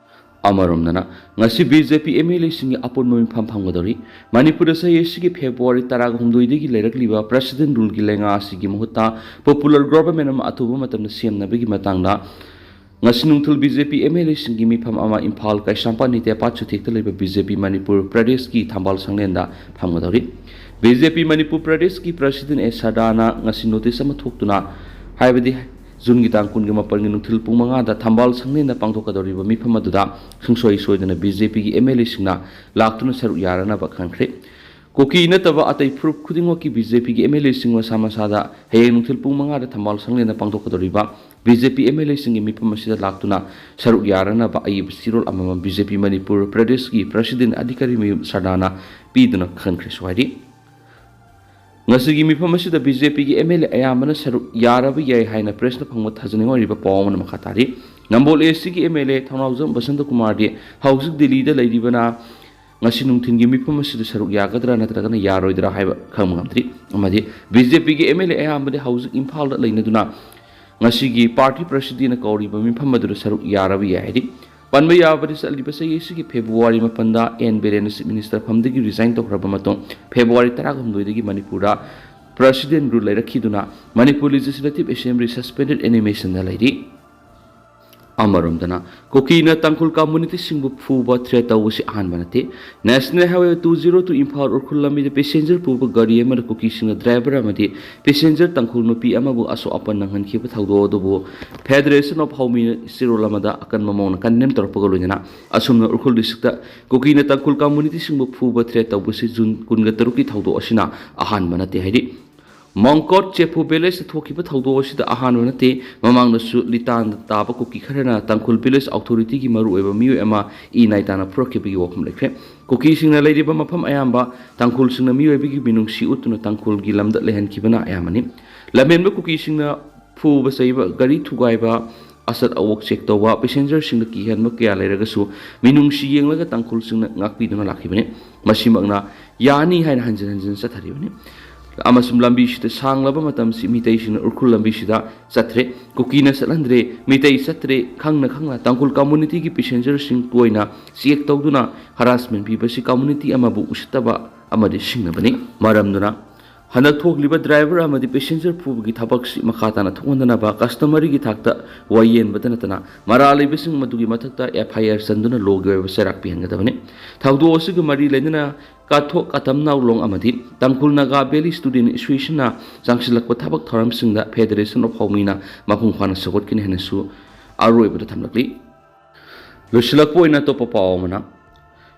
ꯑꯃꯔꯣꯝꯗꯅ, ꯉꯁꯤ B J P M L ꯑꯦꯁꯤꯡꯒꯤ ꯑꯄꯨꯟꯕ ꯃꯤꯐꯝ ꯐꯝꯒꯗꯧꯔꯤ꯫ ꯃꯅꯤꯄꯨꯔꯗ ꯆꯍꯤ ꯑꯁꯤꯒꯤ ꯐꯦꯕ꯭ꯔꯨꯋꯥꯔꯤ ꯇꯔꯥꯍꯨꯝꯗꯣꯏꯗꯒꯤ ꯂꯩꯔꯛꯂꯤꯕ ꯄ꯭ꯔꯦꯁꯤꯗꯦꯟ ꯔꯨꯜꯒꯤ ꯂꯩꯉꯥꯛ ꯑꯁꯤꯒꯤ ꯃꯍꯨꯠꯇ ꯄꯣꯄꯨꯂꯔ ꯒꯣꯚꯔꯟꯃꯦꯟ ꯑꯃ ꯑꯊꯨꯕ ꯃꯇꯝꯗ ꯁꯦꯝꯅꯕꯒꯤ ꯃꯇꯥꯡꯗ ꯉꯁꯤ ꯅꯨꯡꯊꯤꯜ B J P M L ꯑꯦꯁꯤꯡꯒꯤ ꯃꯤꯐꯝ ꯑꯃ ꯏꯝꯐꯥꯜ ꯀꯩꯁꯥꯝꯄꯥꯠ ꯅꯤꯇꯦꯄꯥꯠ ꯆꯨꯊꯦꯛꯇ ꯂꯩꯕ ꯕꯤ ꯖꯦ ꯄꯤ ꯃꯅꯤꯄꯨꯔ ꯄ꯭ꯔꯗꯦꯁꯀꯤ ꯊꯝꯕꯥꯜ ꯁꯪꯂꯦꯟꯗ ꯐꯝꯒꯗꯧꯔꯤ꯫ ꯕꯤ ꯖꯦ ꯄꯤ ꯃꯅꯤꯄꯨꯔ ꯄ꯭ꯔꯗꯦꯁꯀꯤ ꯄ꯭ꯔꯦꯁꯤꯗꯦꯟ ꯑꯦ ꯁꯔꯗꯥꯅ ꯉꯁꯤ ꯅꯣꯇꯤꯁ ꯑꯃ ꯊꯣꯛꯇꯨꯅ ꯍꯥꯏꯕꯗꯤ ꯖꯨꯟꯒꯤ ꯇꯥꯡ ꯀꯨꯟꯒ ꯃꯥꯄꯟꯒꯤ ꯅꯨꯡꯊꯤꯜ ꯄꯨꯡ ꯃꯉꯥꯗ ꯊꯝꯕꯥꯜ ꯁꯪꯂꯦꯟꯗ ꯄꯥꯡꯊꯣꯛꯀꯗꯧꯔꯤꯕ ꯃꯤꯐꯝ ꯑꯗꯨꯗ ꯁꯨꯡꯁꯣꯏ ꯁꯣꯏꯗꯅ ꯕꯤ ꯖꯦ ꯄꯤꯒꯤ ꯑꯦꯝ ꯑꯦꯜ ꯑꯦꯁꯤꯡꯅ ꯂꯥꯛꯇꯨꯅ ꯁꯔꯨꯛ ꯌꯥꯔꯅꯕ ꯈꯪꯍꯟꯈ꯭ꯔꯦ꯫ ꯀꯨꯀꯤ ꯅꯠꯇꯕ ꯑꯇꯩ ꯐꯨꯔꯨꯞ ꯈꯨꯗꯤꯡꯃꯛꯀꯤ ꯕꯤ ꯖꯦ ꯄꯤꯒꯤ ꯑꯦꯝ ꯑꯦꯜ ꯑꯦꯁꯤꯡ ꯃꯁꯥ ꯃꯁꯥꯗ ꯍꯌꯦꯡ ꯅꯨꯡꯊꯤꯜ ꯄꯨꯡ ꯃꯉꯥꯗ ꯊꯝꯕꯥꯜ ꯁꯪꯂꯦꯟꯗ ꯄꯥꯡꯊꯣꯛꯀꯗꯧꯔꯤꯕ B J P M L ꯑꯦꯁꯤꯡꯒꯤ ꯃꯤꯐꯝ ꯑꯁꯤꯗ ꯂꯥꯛꯇꯨꯅ ꯁꯔꯨꯛ ꯌꯥꯔꯅꯕ ꯑꯏꯕ ꯆꯦꯔꯣꯜ ꯑꯃꯃꯝ ꯕꯤ ꯖꯦ ꯄꯤ ꯃꯅꯤꯄꯨꯔ ꯄ꯭ꯔꯗꯦꯁꯀꯤ ꯄ꯭ꯔꯦꯁꯤꯗꯦꯟ ꯑꯙꯤꯀꯥꯔꯤ ꯃꯌꯨꯝ ꯁꯔꯗꯥꯅ ꯄꯤꯗꯨꯅ ꯈꯪꯍꯟꯈ꯭ꯔꯦꯁꯨ ꯍꯥꯏꯔꯤ꯫ ꯉꯁꯤꯒꯤ ꯃꯤꯐꯝ ꯑꯁꯤꯗ ꯕꯤ ꯖꯦ ꯄꯤꯒꯤ ꯑꯦꯝ ꯑꯦꯜ ꯑꯦ ꯑꯌꯥꯝꯕꯅ ꯁꯔꯨꯛ ꯌꯥꯔꯕ ꯌꯥꯏ ꯍꯥꯏꯅ ꯄ꯭ꯔꯦꯁꯅ ꯐꯪꯕ ꯊꯥꯖꯅꯤꯡꯉꯥꯏ ꯑꯣꯏꯔꯤꯕ ꯄꯥꯎ ꯑꯃꯅ ꯃꯈꯥ ꯇꯥꯔꯤ꯫ ꯅꯝꯕꯣꯜ ꯑꯦ ꯁꯤꯒꯤ ꯑꯦꯝ ꯑꯦꯜ ꯑꯦ ꯊꯧꯅꯥꯎꯖꯝ ꯕꯁꯟꯇ ꯀꯨꯃꯥꯔꯗꯤ ꯍꯧꯖꯤꯛ ꯗꯤꯜꯂꯤꯗ ꯂꯩꯔꯤꯕꯅ ꯉꯁꯤ ꯅꯨꯡꯊꯤꯜꯒꯤ ꯃꯤꯐꯝ ꯑꯁꯤꯗ ꯁꯔꯨꯛ ꯌꯥꯒꯗ꯭ꯔꯥ ꯅꯠꯇ꯭ꯔꯒꯅ ꯌꯥꯔꯣꯏꯗ꯭ꯔꯥ ꯍꯥꯏꯕ ꯈꯪꯕ ꯉꯝꯗ꯭ꯔꯤ꯫ ꯑꯃꯗꯤ ꯕꯤ ꯖꯦ ꯄꯤꯒꯤ ꯑꯦꯝ ꯑꯦꯜ ꯑꯦ ꯑꯌꯥꯝꯕꯗꯤ ꯍꯧꯖꯤꯛ ꯏꯝꯐꯥꯜꯗ ꯂꯩꯅꯗꯨꯅ ꯉꯁꯤꯒꯤ ꯄꯥꯔꯇꯤ ꯄ꯭ꯔꯦꯁꯤꯗꯦꯟꯅ ꯀꯧꯔꯤꯕ ꯃꯤꯐꯝ ꯑꯗꯨꯗ ꯁꯔꯨꯛ ꯌꯥꯔꯕ ꯌꯥꯏ ꯍꯥꯏꯔꯤ꯫ ꯄꯟꯕ ꯌꯥꯕꯗꯤ, ꯆꯠꯂꯤꯕ ꯆꯍꯤ ꯑꯁꯤꯒꯤ ꯐꯦꯕ꯭ꯔꯨꯋꯥꯔꯤ ꯃꯥꯄꯟꯗ ꯑꯦꯟ ꯕꯤꯔꯦꯟꯅ ꯆꯤꯐ ꯃꯤꯅꯤꯁꯇꯔ ꯐꯝꯗꯒꯤ ꯔꯤꯖꯥꯏꯟ ꯇꯧꯈ꯭ꯔꯕ ꯃꯇꯨꯡ ꯐꯦꯕ꯭ꯔꯨꯋꯥꯔꯤ ꯇꯔꯥꯍꯨꯝꯗꯣꯏꯗꯒꯤ ꯃꯅꯤꯄꯨꯔꯗ ꯄ꯭ꯔꯦꯁꯤꯗꯦꯟ ꯔꯨꯜ ꯂꯩꯔꯛꯈꯤꯗꯨꯅ ꯃꯅꯤꯄꯨꯔ ꯂꯦꯖꯤꯁꯂꯦꯇꯤꯚ ꯑꯦꯁꯦꯝꯕ꯭ꯂꯤ ꯁꯁꯄꯦꯟꯗꯦꯗ ꯑꯦꯅꯤꯃꯦꯁꯟꯗ ꯂꯩꯔꯤ꯫ ꯑꯃꯔꯣꯝꯗꯅ, ꯀꯨꯀꯤꯅ ꯇꯥꯡꯈꯨꯜ ꯀꯝꯃ꯭ꯌꯨꯅꯤꯇꯤꯁꯤꯡꯕꯨ ꯐꯨꯕ, ꯊ꯭ꯔꯦꯠ ꯇꯧꯕꯁꯤ ꯑꯍꯥꯟꯕ ꯅꯠꯇꯦ꯫ National highway two zero two Imphal Ukhrul ꯂꯝꯕꯤꯗ ꯄꯦꯁꯦꯟꯖꯔ ꯄꯨꯕ ꯒꯥꯔꯤ ꯑꯃꯗ ꯀꯨꯀꯤꯁꯤꯡꯅ ꯗ꯭ꯔꯥꯏꯚꯔ ꯑꯃꯗꯤ ꯄꯦꯁꯦꯟꯖꯔ ꯇꯥꯡꯈꯨꯜ ꯅꯨꯄꯤ ꯑꯃꯕꯨ ꯑꯁꯣꯛ ꯑꯄꯟ ꯅꯪꯍꯟꯈꯤꯕ ꯊꯧꯗꯣꯛ ꯑꯗꯨꯕꯨ ꯐꯦꯗꯔꯦꯁꯟ ꯑꯣꯐ ꯍꯥꯎꯃꯤꯅ ꯆꯦꯔꯣꯜ ꯑꯃꯗ ꯑꯀꯟꯕ ꯃꯑꯣꯡꯗ ꯀꯟꯗꯦꯝ ꯇꯧꯔꯛꯄꯒ ꯂꯣꯏꯅꯅ ꯑꯁꯨꯝꯅ ꯎꯈ꯭ꯔꯨꯜ ꯗꯤꯁꯇ꯭ꯔꯤꯛꯇ ꯀꯨꯀꯤꯅ ꯇꯥꯡꯈꯨꯜ ꯀꯝꯃ꯭ꯌꯨꯅꯤꯇꯤꯁꯤꯡꯕꯨ ꯐꯨꯕ, ꯊ꯭ꯔꯦꯠ ꯇꯧꯕꯁꯤ ꯖꯨꯟ ꯀꯨꯟꯒ ꯇꯔꯨꯛꯀꯤ ꯊꯧꯗꯣꯛ ꯑꯁꯤꯅ ꯑꯍꯥꯟꯕ ꯅꯠꯇꯦ ꯍꯥꯏꯔꯤ꯫ ꯃꯣꯡꯀꯣꯠ ꯆꯦꯄꯨ ꯚꯤꯂꯦꯖꯇ ꯊꯣꯛꯈꯤꯕ ꯊꯧꯗꯣꯛ ꯑꯁꯤꯗ ꯑꯍꯥꯟꯕ ꯅꯠꯇꯦ꯫ ꯃꯃꯥꯡꯗꯁꯨ ꯂꯤꯇꯥꯟꯗ ꯇꯥꯕ ꯀꯨꯀꯤ ꯈꯔꯅ ꯇꯥꯡꯈꯨꯜ ꯚꯤꯂꯦꯖ ꯑꯣꯊꯣꯔꯤꯇꯤꯒꯤ ꯃꯔꯨꯑꯣꯏꯕ ꯃꯤꯑꯣꯏ ꯑꯃ ꯏ ꯅꯥꯏ ꯇꯥꯅ ꯐꯨꯔꯛꯈꯤꯕꯒꯤ ꯋꯥꯐꯝ ꯂꯩꯈ꯭ꯔꯦ꯫ ꯀꯨꯀꯤꯁꯤꯡꯅ ꯂꯩꯔꯤꯕ ꯃꯐꯝ ꯑꯌꯥꯝꯕ ꯇꯥꯡꯈꯨꯜꯁꯤꯡꯅ ꯃꯤꯑꯣꯏꯕꯒꯤ ꯃꯤꯅꯨꯡꯁꯤ ꯎꯠꯇꯨꯅ ꯇꯥꯡꯈꯨꯜꯒꯤ ꯂꯝꯗ ꯂꯩꯍꯟꯈꯤꯕꯅ ꯑꯌꯥꯝꯕꯅꯤ꯫ ꯂꯝꯍꯦꯟꯕ ꯀꯨꯀꯤꯁꯤꯡꯅ ꯐꯨꯕ ꯆꯩꯕ, ꯒꯥꯔꯤ ꯊꯨꯒꯥꯏꯕ, ꯑꯆꯠ ꯑꯋꯣꯛ ꯆꯦꯛ ꯇꯧꯕ, ꯄꯦꯁꯦꯟꯖꯔꯁꯤꯡꯗ ꯀꯤꯍꯟꯕ ꯀꯌꯥ ꯂꯩꯔꯒꯁꯨ ꯃꯤꯅꯨꯡꯁꯤ ꯌꯦꯡꯂꯒ ꯇꯥꯡꯈꯨꯜꯁꯤꯡꯅ ꯉꯥꯛꯄꯤꯗꯨꯅ ꯂꯥꯛꯈꯤꯕꯅꯤ꯫ ꯃꯁꯤꯃꯛꯅ ꯌꯥꯅꯤ ꯍꯥꯏꯅ ꯍꯟꯖꯤꯟ ꯍꯟꯖꯤꯟ ꯆꯠꯊꯔꯤꯕꯅꯤ꯫ ꯑꯃꯁꯨꯡ ꯂꯝꯕꯤꯁꯤꯗ ꯁꯥꯡꯂꯕ ꯃꯇꯝꯁꯤ ꯃꯤꯇꯩꯁꯤꯡꯅ ꯎꯈ꯭ꯔꯨꯜ ꯂꯝꯕꯤꯁꯤꯗ ꯆꯠꯇ꯭ꯔꯦ꯫ ꯀꯨꯀꯤꯅ ꯆꯠꯍꯟꯗ꯭ꯔꯦ, ꯃꯤꯇꯩ ꯆꯠꯇ꯭ꯔꯦ, ꯈꯪꯅ ꯈꯪꯅ ꯇꯥꯡꯈꯨꯜ ꯀꯝꯃ꯭ꯌꯨꯅꯤꯇꯤꯒꯤ ꯄꯦꯁꯦꯟꯖꯔꯁꯤꯡ ꯇꯣꯏꯅ ꯆꯦꯛ ꯇꯧꯗꯨꯅ ꯍꯔꯥꯁꯃꯦꯟ ꯄꯤꯕꯁꯤ ꯀꯝꯃ꯭ꯌꯨꯅꯤꯇꯤ ꯑꯃꯕꯨ ꯎꯁꯤꯠꯇꯕ ꯑꯃꯗꯤ ꯁꯤꯡꯅꯕꯅꯤ꯫ ꯃꯔꯝꯗꯨꯅ ꯍꯟꯗꯛ ꯊꯣꯛꯂꯤꯕ ꯗ꯭ꯔꯥꯏꯚꯔ ꯑꯃꯗꯤ ꯄꯦꯁꯦꯟꯖꯔ ꯐꯨꯕꯒꯤ ꯊꯕꯛꯁꯤ ꯃꯈꯥ ꯇꯥꯅ ꯊꯣꯛꯍꯟꯗꯅꯕ ꯀꯁꯇꯃꯔꯤꯒꯤ ꯊꯥꯛꯇ ꯋꯥꯌꯦꯟꯕꯗ ꯅꯠꯇꯅ ꯃꯔꯥꯜ ꯂꯩꯕꯁꯤꯡ ꯃꯗꯨꯒꯤ ꯃꯊꯛꯇ ꯑꯦꯐ ꯑꯥꯏ ꯑꯥꯔ ꯆꯟꯗꯨꯅ ꯂꯣꯒꯤ ꯑꯣꯏꯕ ꯆꯩꯔꯥꯛ ꯄꯤꯍꯟꯒꯗꯕꯅꯤ꯫ ꯊꯧꯗꯣꯛ ꯑꯁꯤꯒ ꯃꯔꯤ ꯂꯩꯅꯅ ꯀꯥꯊꯣꯛ ꯀꯥꯇꯝ ꯅꯥꯎꯂꯣꯡ ꯑꯃꯗꯤ ꯇꯥꯡꯈꯨꯜ ꯅꯥꯒꯥ ꯚꯦꯂꯤ ꯁ꯭ꯇꯨꯗꯦꯟꯠ ꯑꯦꯁꯣꯁꯤꯌꯦꯁꯟꯅ ꯆꯪꯁꯤꯜꯂꯛꯄ ꯊꯕꯛ ꯊꯧꯔꯝꯁꯤꯡꯗ ꯐꯦꯗꯔꯦꯁꯟ ꯑꯣꯐ ꯍꯥꯎꯃꯤꯅ ꯃꯄꯨꯡ ꯐꯥꯅ ꯁꯧꯒꯠꯀꯅꯤ ꯍꯥꯏꯅꯁꯨ ꯑꯔꯣꯏꯕꯗ ꯊꯝꯂꯛꯂꯤ꯫ ꯂꯣꯏꯁꯤꯜꯂꯛꯄ ꯑꯣꯏꯅ ꯑꯇꯣꯞꯄ ꯄꯥꯎ ꯑꯃꯅ,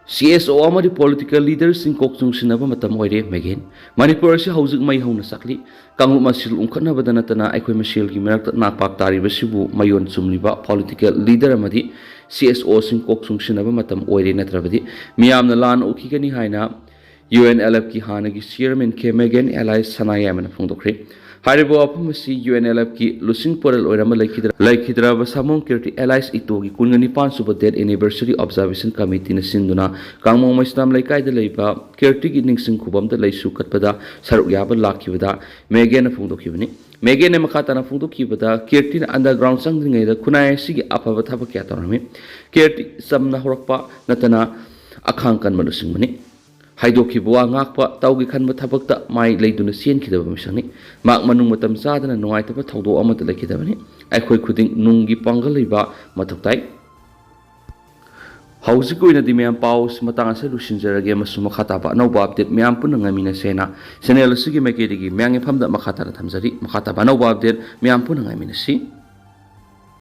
ꯁꯤ ꯑꯦꯁ ꯑꯣ ꯑꯃꯗꯤ ꯄꯣꯂꯤꯇꯤꯀꯦꯜ ꯂꯤꯗꯔꯁꯤꯡ ꯀꯣꯛ ꯆꯨꯡꯁꯤꯟꯅꯕ ꯃꯇꯝ ꯑꯣꯏꯔꯦ, ꯃꯦꯒꯦꯟ꯫ ꯃꯅꯤꯄꯨꯔ ꯑꯁꯤ ꯍꯧꯖꯤꯛ ꯃꯩ ꯍꯧꯅ ꯆꯥꯛꯂꯤ꯫ ꯀꯥꯡꯂꯨꯞ ꯃꯁꯦꯜ ꯎꯪꯈꯠꯅꯕꯗ ꯅꯠꯇꯅ ꯑꯩꯈꯣꯏ ꯃꯁꯦꯜꯒꯤ ꯃꯔꯛꯇ ꯅꯥꯄꯥꯛ ꯇꯥꯔꯤꯕꯁꯤꯕꯨ ꯃꯌꯣꯟ ꯆꯨꯝꯂꯤꯕ ꯄꯣꯂꯤꯇꯤꯀꯦꯜ ꯂꯤꯗꯔ ꯑꯃꯗꯤ ꯁꯤ ꯑꯦꯁ ꯑꯣꯁꯤꯡ ꯀꯣꯛ ꯆꯨꯡꯁꯤꯟꯅꯕ ꯃꯇꯝ ꯑꯣꯏꯔꯦ, ꯅꯠꯇ꯭ꯔꯕꯗꯤ ꯃꯤꯌꯥꯝꯅ ꯂꯥꯟ ꯎꯈꯤꯒꯅꯤ ꯍꯥꯏꯅ ꯌꯨ ꯑꯦꯟ ꯑꯦꯜ ꯑꯦꯐꯀꯤ ꯍꯥꯟꯅꯒꯤ ꯆꯤꯌꯔꯃꯦꯟ ꯈꯦ ꯃꯦꯒꯦꯟ ꯑꯦꯂꯥꯏꯁ ꯁꯅꯥꯌꯥꯏꯃꯅ ꯐꯣꯡꯗꯣꯛꯈ꯭ꯔꯦ꯫ ꯍꯥꯏꯔꯤꯕ ꯋꯥꯐꯝ ꯑꯁꯤ ꯌꯨ ꯑꯦꯟ ꯑꯦꯜ ꯑꯦꯐꯀꯤ ꯂꯨꯆꯤꯡ ꯄꯨꯔꯦꯜ ꯑꯣꯏꯔꯝꯕ ꯂꯩꯈꯤꯗ꯭ꯔ-, ꯂꯩꯈꯤꯗ꯭ꯔꯕ ꯁꯥꯃꯣꯝ ꯀꯤꯔꯇꯤ ꯑꯦꯂꯥꯏꯁ ꯏꯇꯣꯒꯤ ꯀꯨꯟꯒ ꯅꯤꯄꯥꯟ ꯁꯨꯕ ꯗꯦꯠ ꯑꯦꯅꯤꯚꯔꯁꯔꯤ ꯑꯣꯕꯖꯥꯔꯕꯦꯁꯟ ꯀꯃꯤꯇꯤꯅ ꯁꯤꯟꯗꯨꯅ ꯀꯥꯡꯃꯣꯡ ꯃꯩꯁꯅꯥꯝ ꯂꯩꯀꯥꯏꯗ ꯂꯩꯕ ꯀꯤꯔꯇꯤꯒꯤ ꯅꯤꯡꯁꯤꯡ ꯈꯨꯕꯝꯗ ꯂꯩꯁꯨ ꯀꯠꯄꯗ ꯁꯔꯨꯛ ꯌꯥꯕ ꯂꯥꯛꯈꯤꯕꯗ ꯃꯦꯒꯦꯟꯅ ꯐꯣꯡꯗꯣꯛꯈꯤꯕꯅꯤ꯫ ꯃꯦꯒꯦꯟꯅ ꯃꯈꯥ ꯇꯥꯅ ꯐꯣꯡꯗꯣꯛꯈꯤꯕꯗ ꯀꯤꯔꯇꯤꯅ ꯑꯟꯗꯔꯒ꯭ꯔꯥꯎꯟ ꯆꯪꯗ꯭ꯔꯤꯉꯩꯗ ꯈꯨꯟꯅꯥꯏ ꯑꯁꯤꯒꯤ ꯑꯐꯕ ꯊꯕꯛ ꯀꯌꯥ ꯇꯧꯔꯝꯃꯤ꯫ ꯀꯤꯔꯇꯤ ꯆꯝꯅ ꯍꯧꯔꯛꯄ ꯅꯠꯇꯅ ꯑꯈꯥꯡ ꯀꯟꯕ ꯂꯨꯆꯤꯡꯕꯅꯤ꯫ ꯍꯥꯏꯗꯣꯛꯈꯤꯕ ꯋꯥ ꯉꯥꯛꯄ, ꯇꯧꯒꯦ ꯈꯟꯕ ꯊꯕꯛꯇ ꯃꯥꯏ ꯂꯩꯗꯨꯅ ꯆꯦꯟꯈꯤꯗꯕ ꯃꯤꯁꯛꯅꯤ꯫ ꯃꯍꯥꯛ ꯃꯅꯨꯡ ꯃꯇꯝ ꯆꯥꯗꯅ ꯅꯨꯡꯉꯥꯏꯇꯕ ꯊꯧꯗꯣꯛ ꯑꯃꯠꯇ ꯂꯩꯈꯤꯗꯕꯅꯤ꯫ ꯑꯩꯈꯣꯏ ꯈꯨꯗꯤꯡ ꯅꯨꯡꯒꯤ ꯄꯥꯡꯒꯜ ꯂꯩꯕ ꯃꯊꯧ ꯇꯥꯏ꯫ ꯍꯧꯖꯤꯛꯀꯤ ꯑꯣꯏꯅꯗꯤ ꯃꯌꯥꯝ ꯄꯥꯎ ꯑꯁꯤ ꯃꯇꯥꯡ ꯑꯁꯤꯗ ꯂꯣꯏꯁꯤꯟꯖꯔꯒꯦ ꯑꯃꯁꯨꯡ ꯃꯈꯥ ꯇꯥꯕ ꯑꯅꯧꯕ update ꯃꯌꯥꯝ ꯄꯨꯟꯅ ꯉꯥꯏꯃꯤꯟꯅꯁꯦꯅ channel ꯑꯁꯤꯒꯤ ꯃꯥꯏꯀꯩꯗꯒꯤ ꯃꯌꯥꯝꯒꯤ ꯃꯐꯝꯗ ꯃꯈꯥ ꯇꯥꯅ ꯊꯝꯖꯔꯤ꯫ ꯃꯈꯥ ꯇꯥꯕ ꯑꯅꯧꯕ update ꯃꯌꯥꯝ ꯄꯨꯟꯅ ꯉꯥꯏꯃꯤꯟꯅꯁꯤ꯫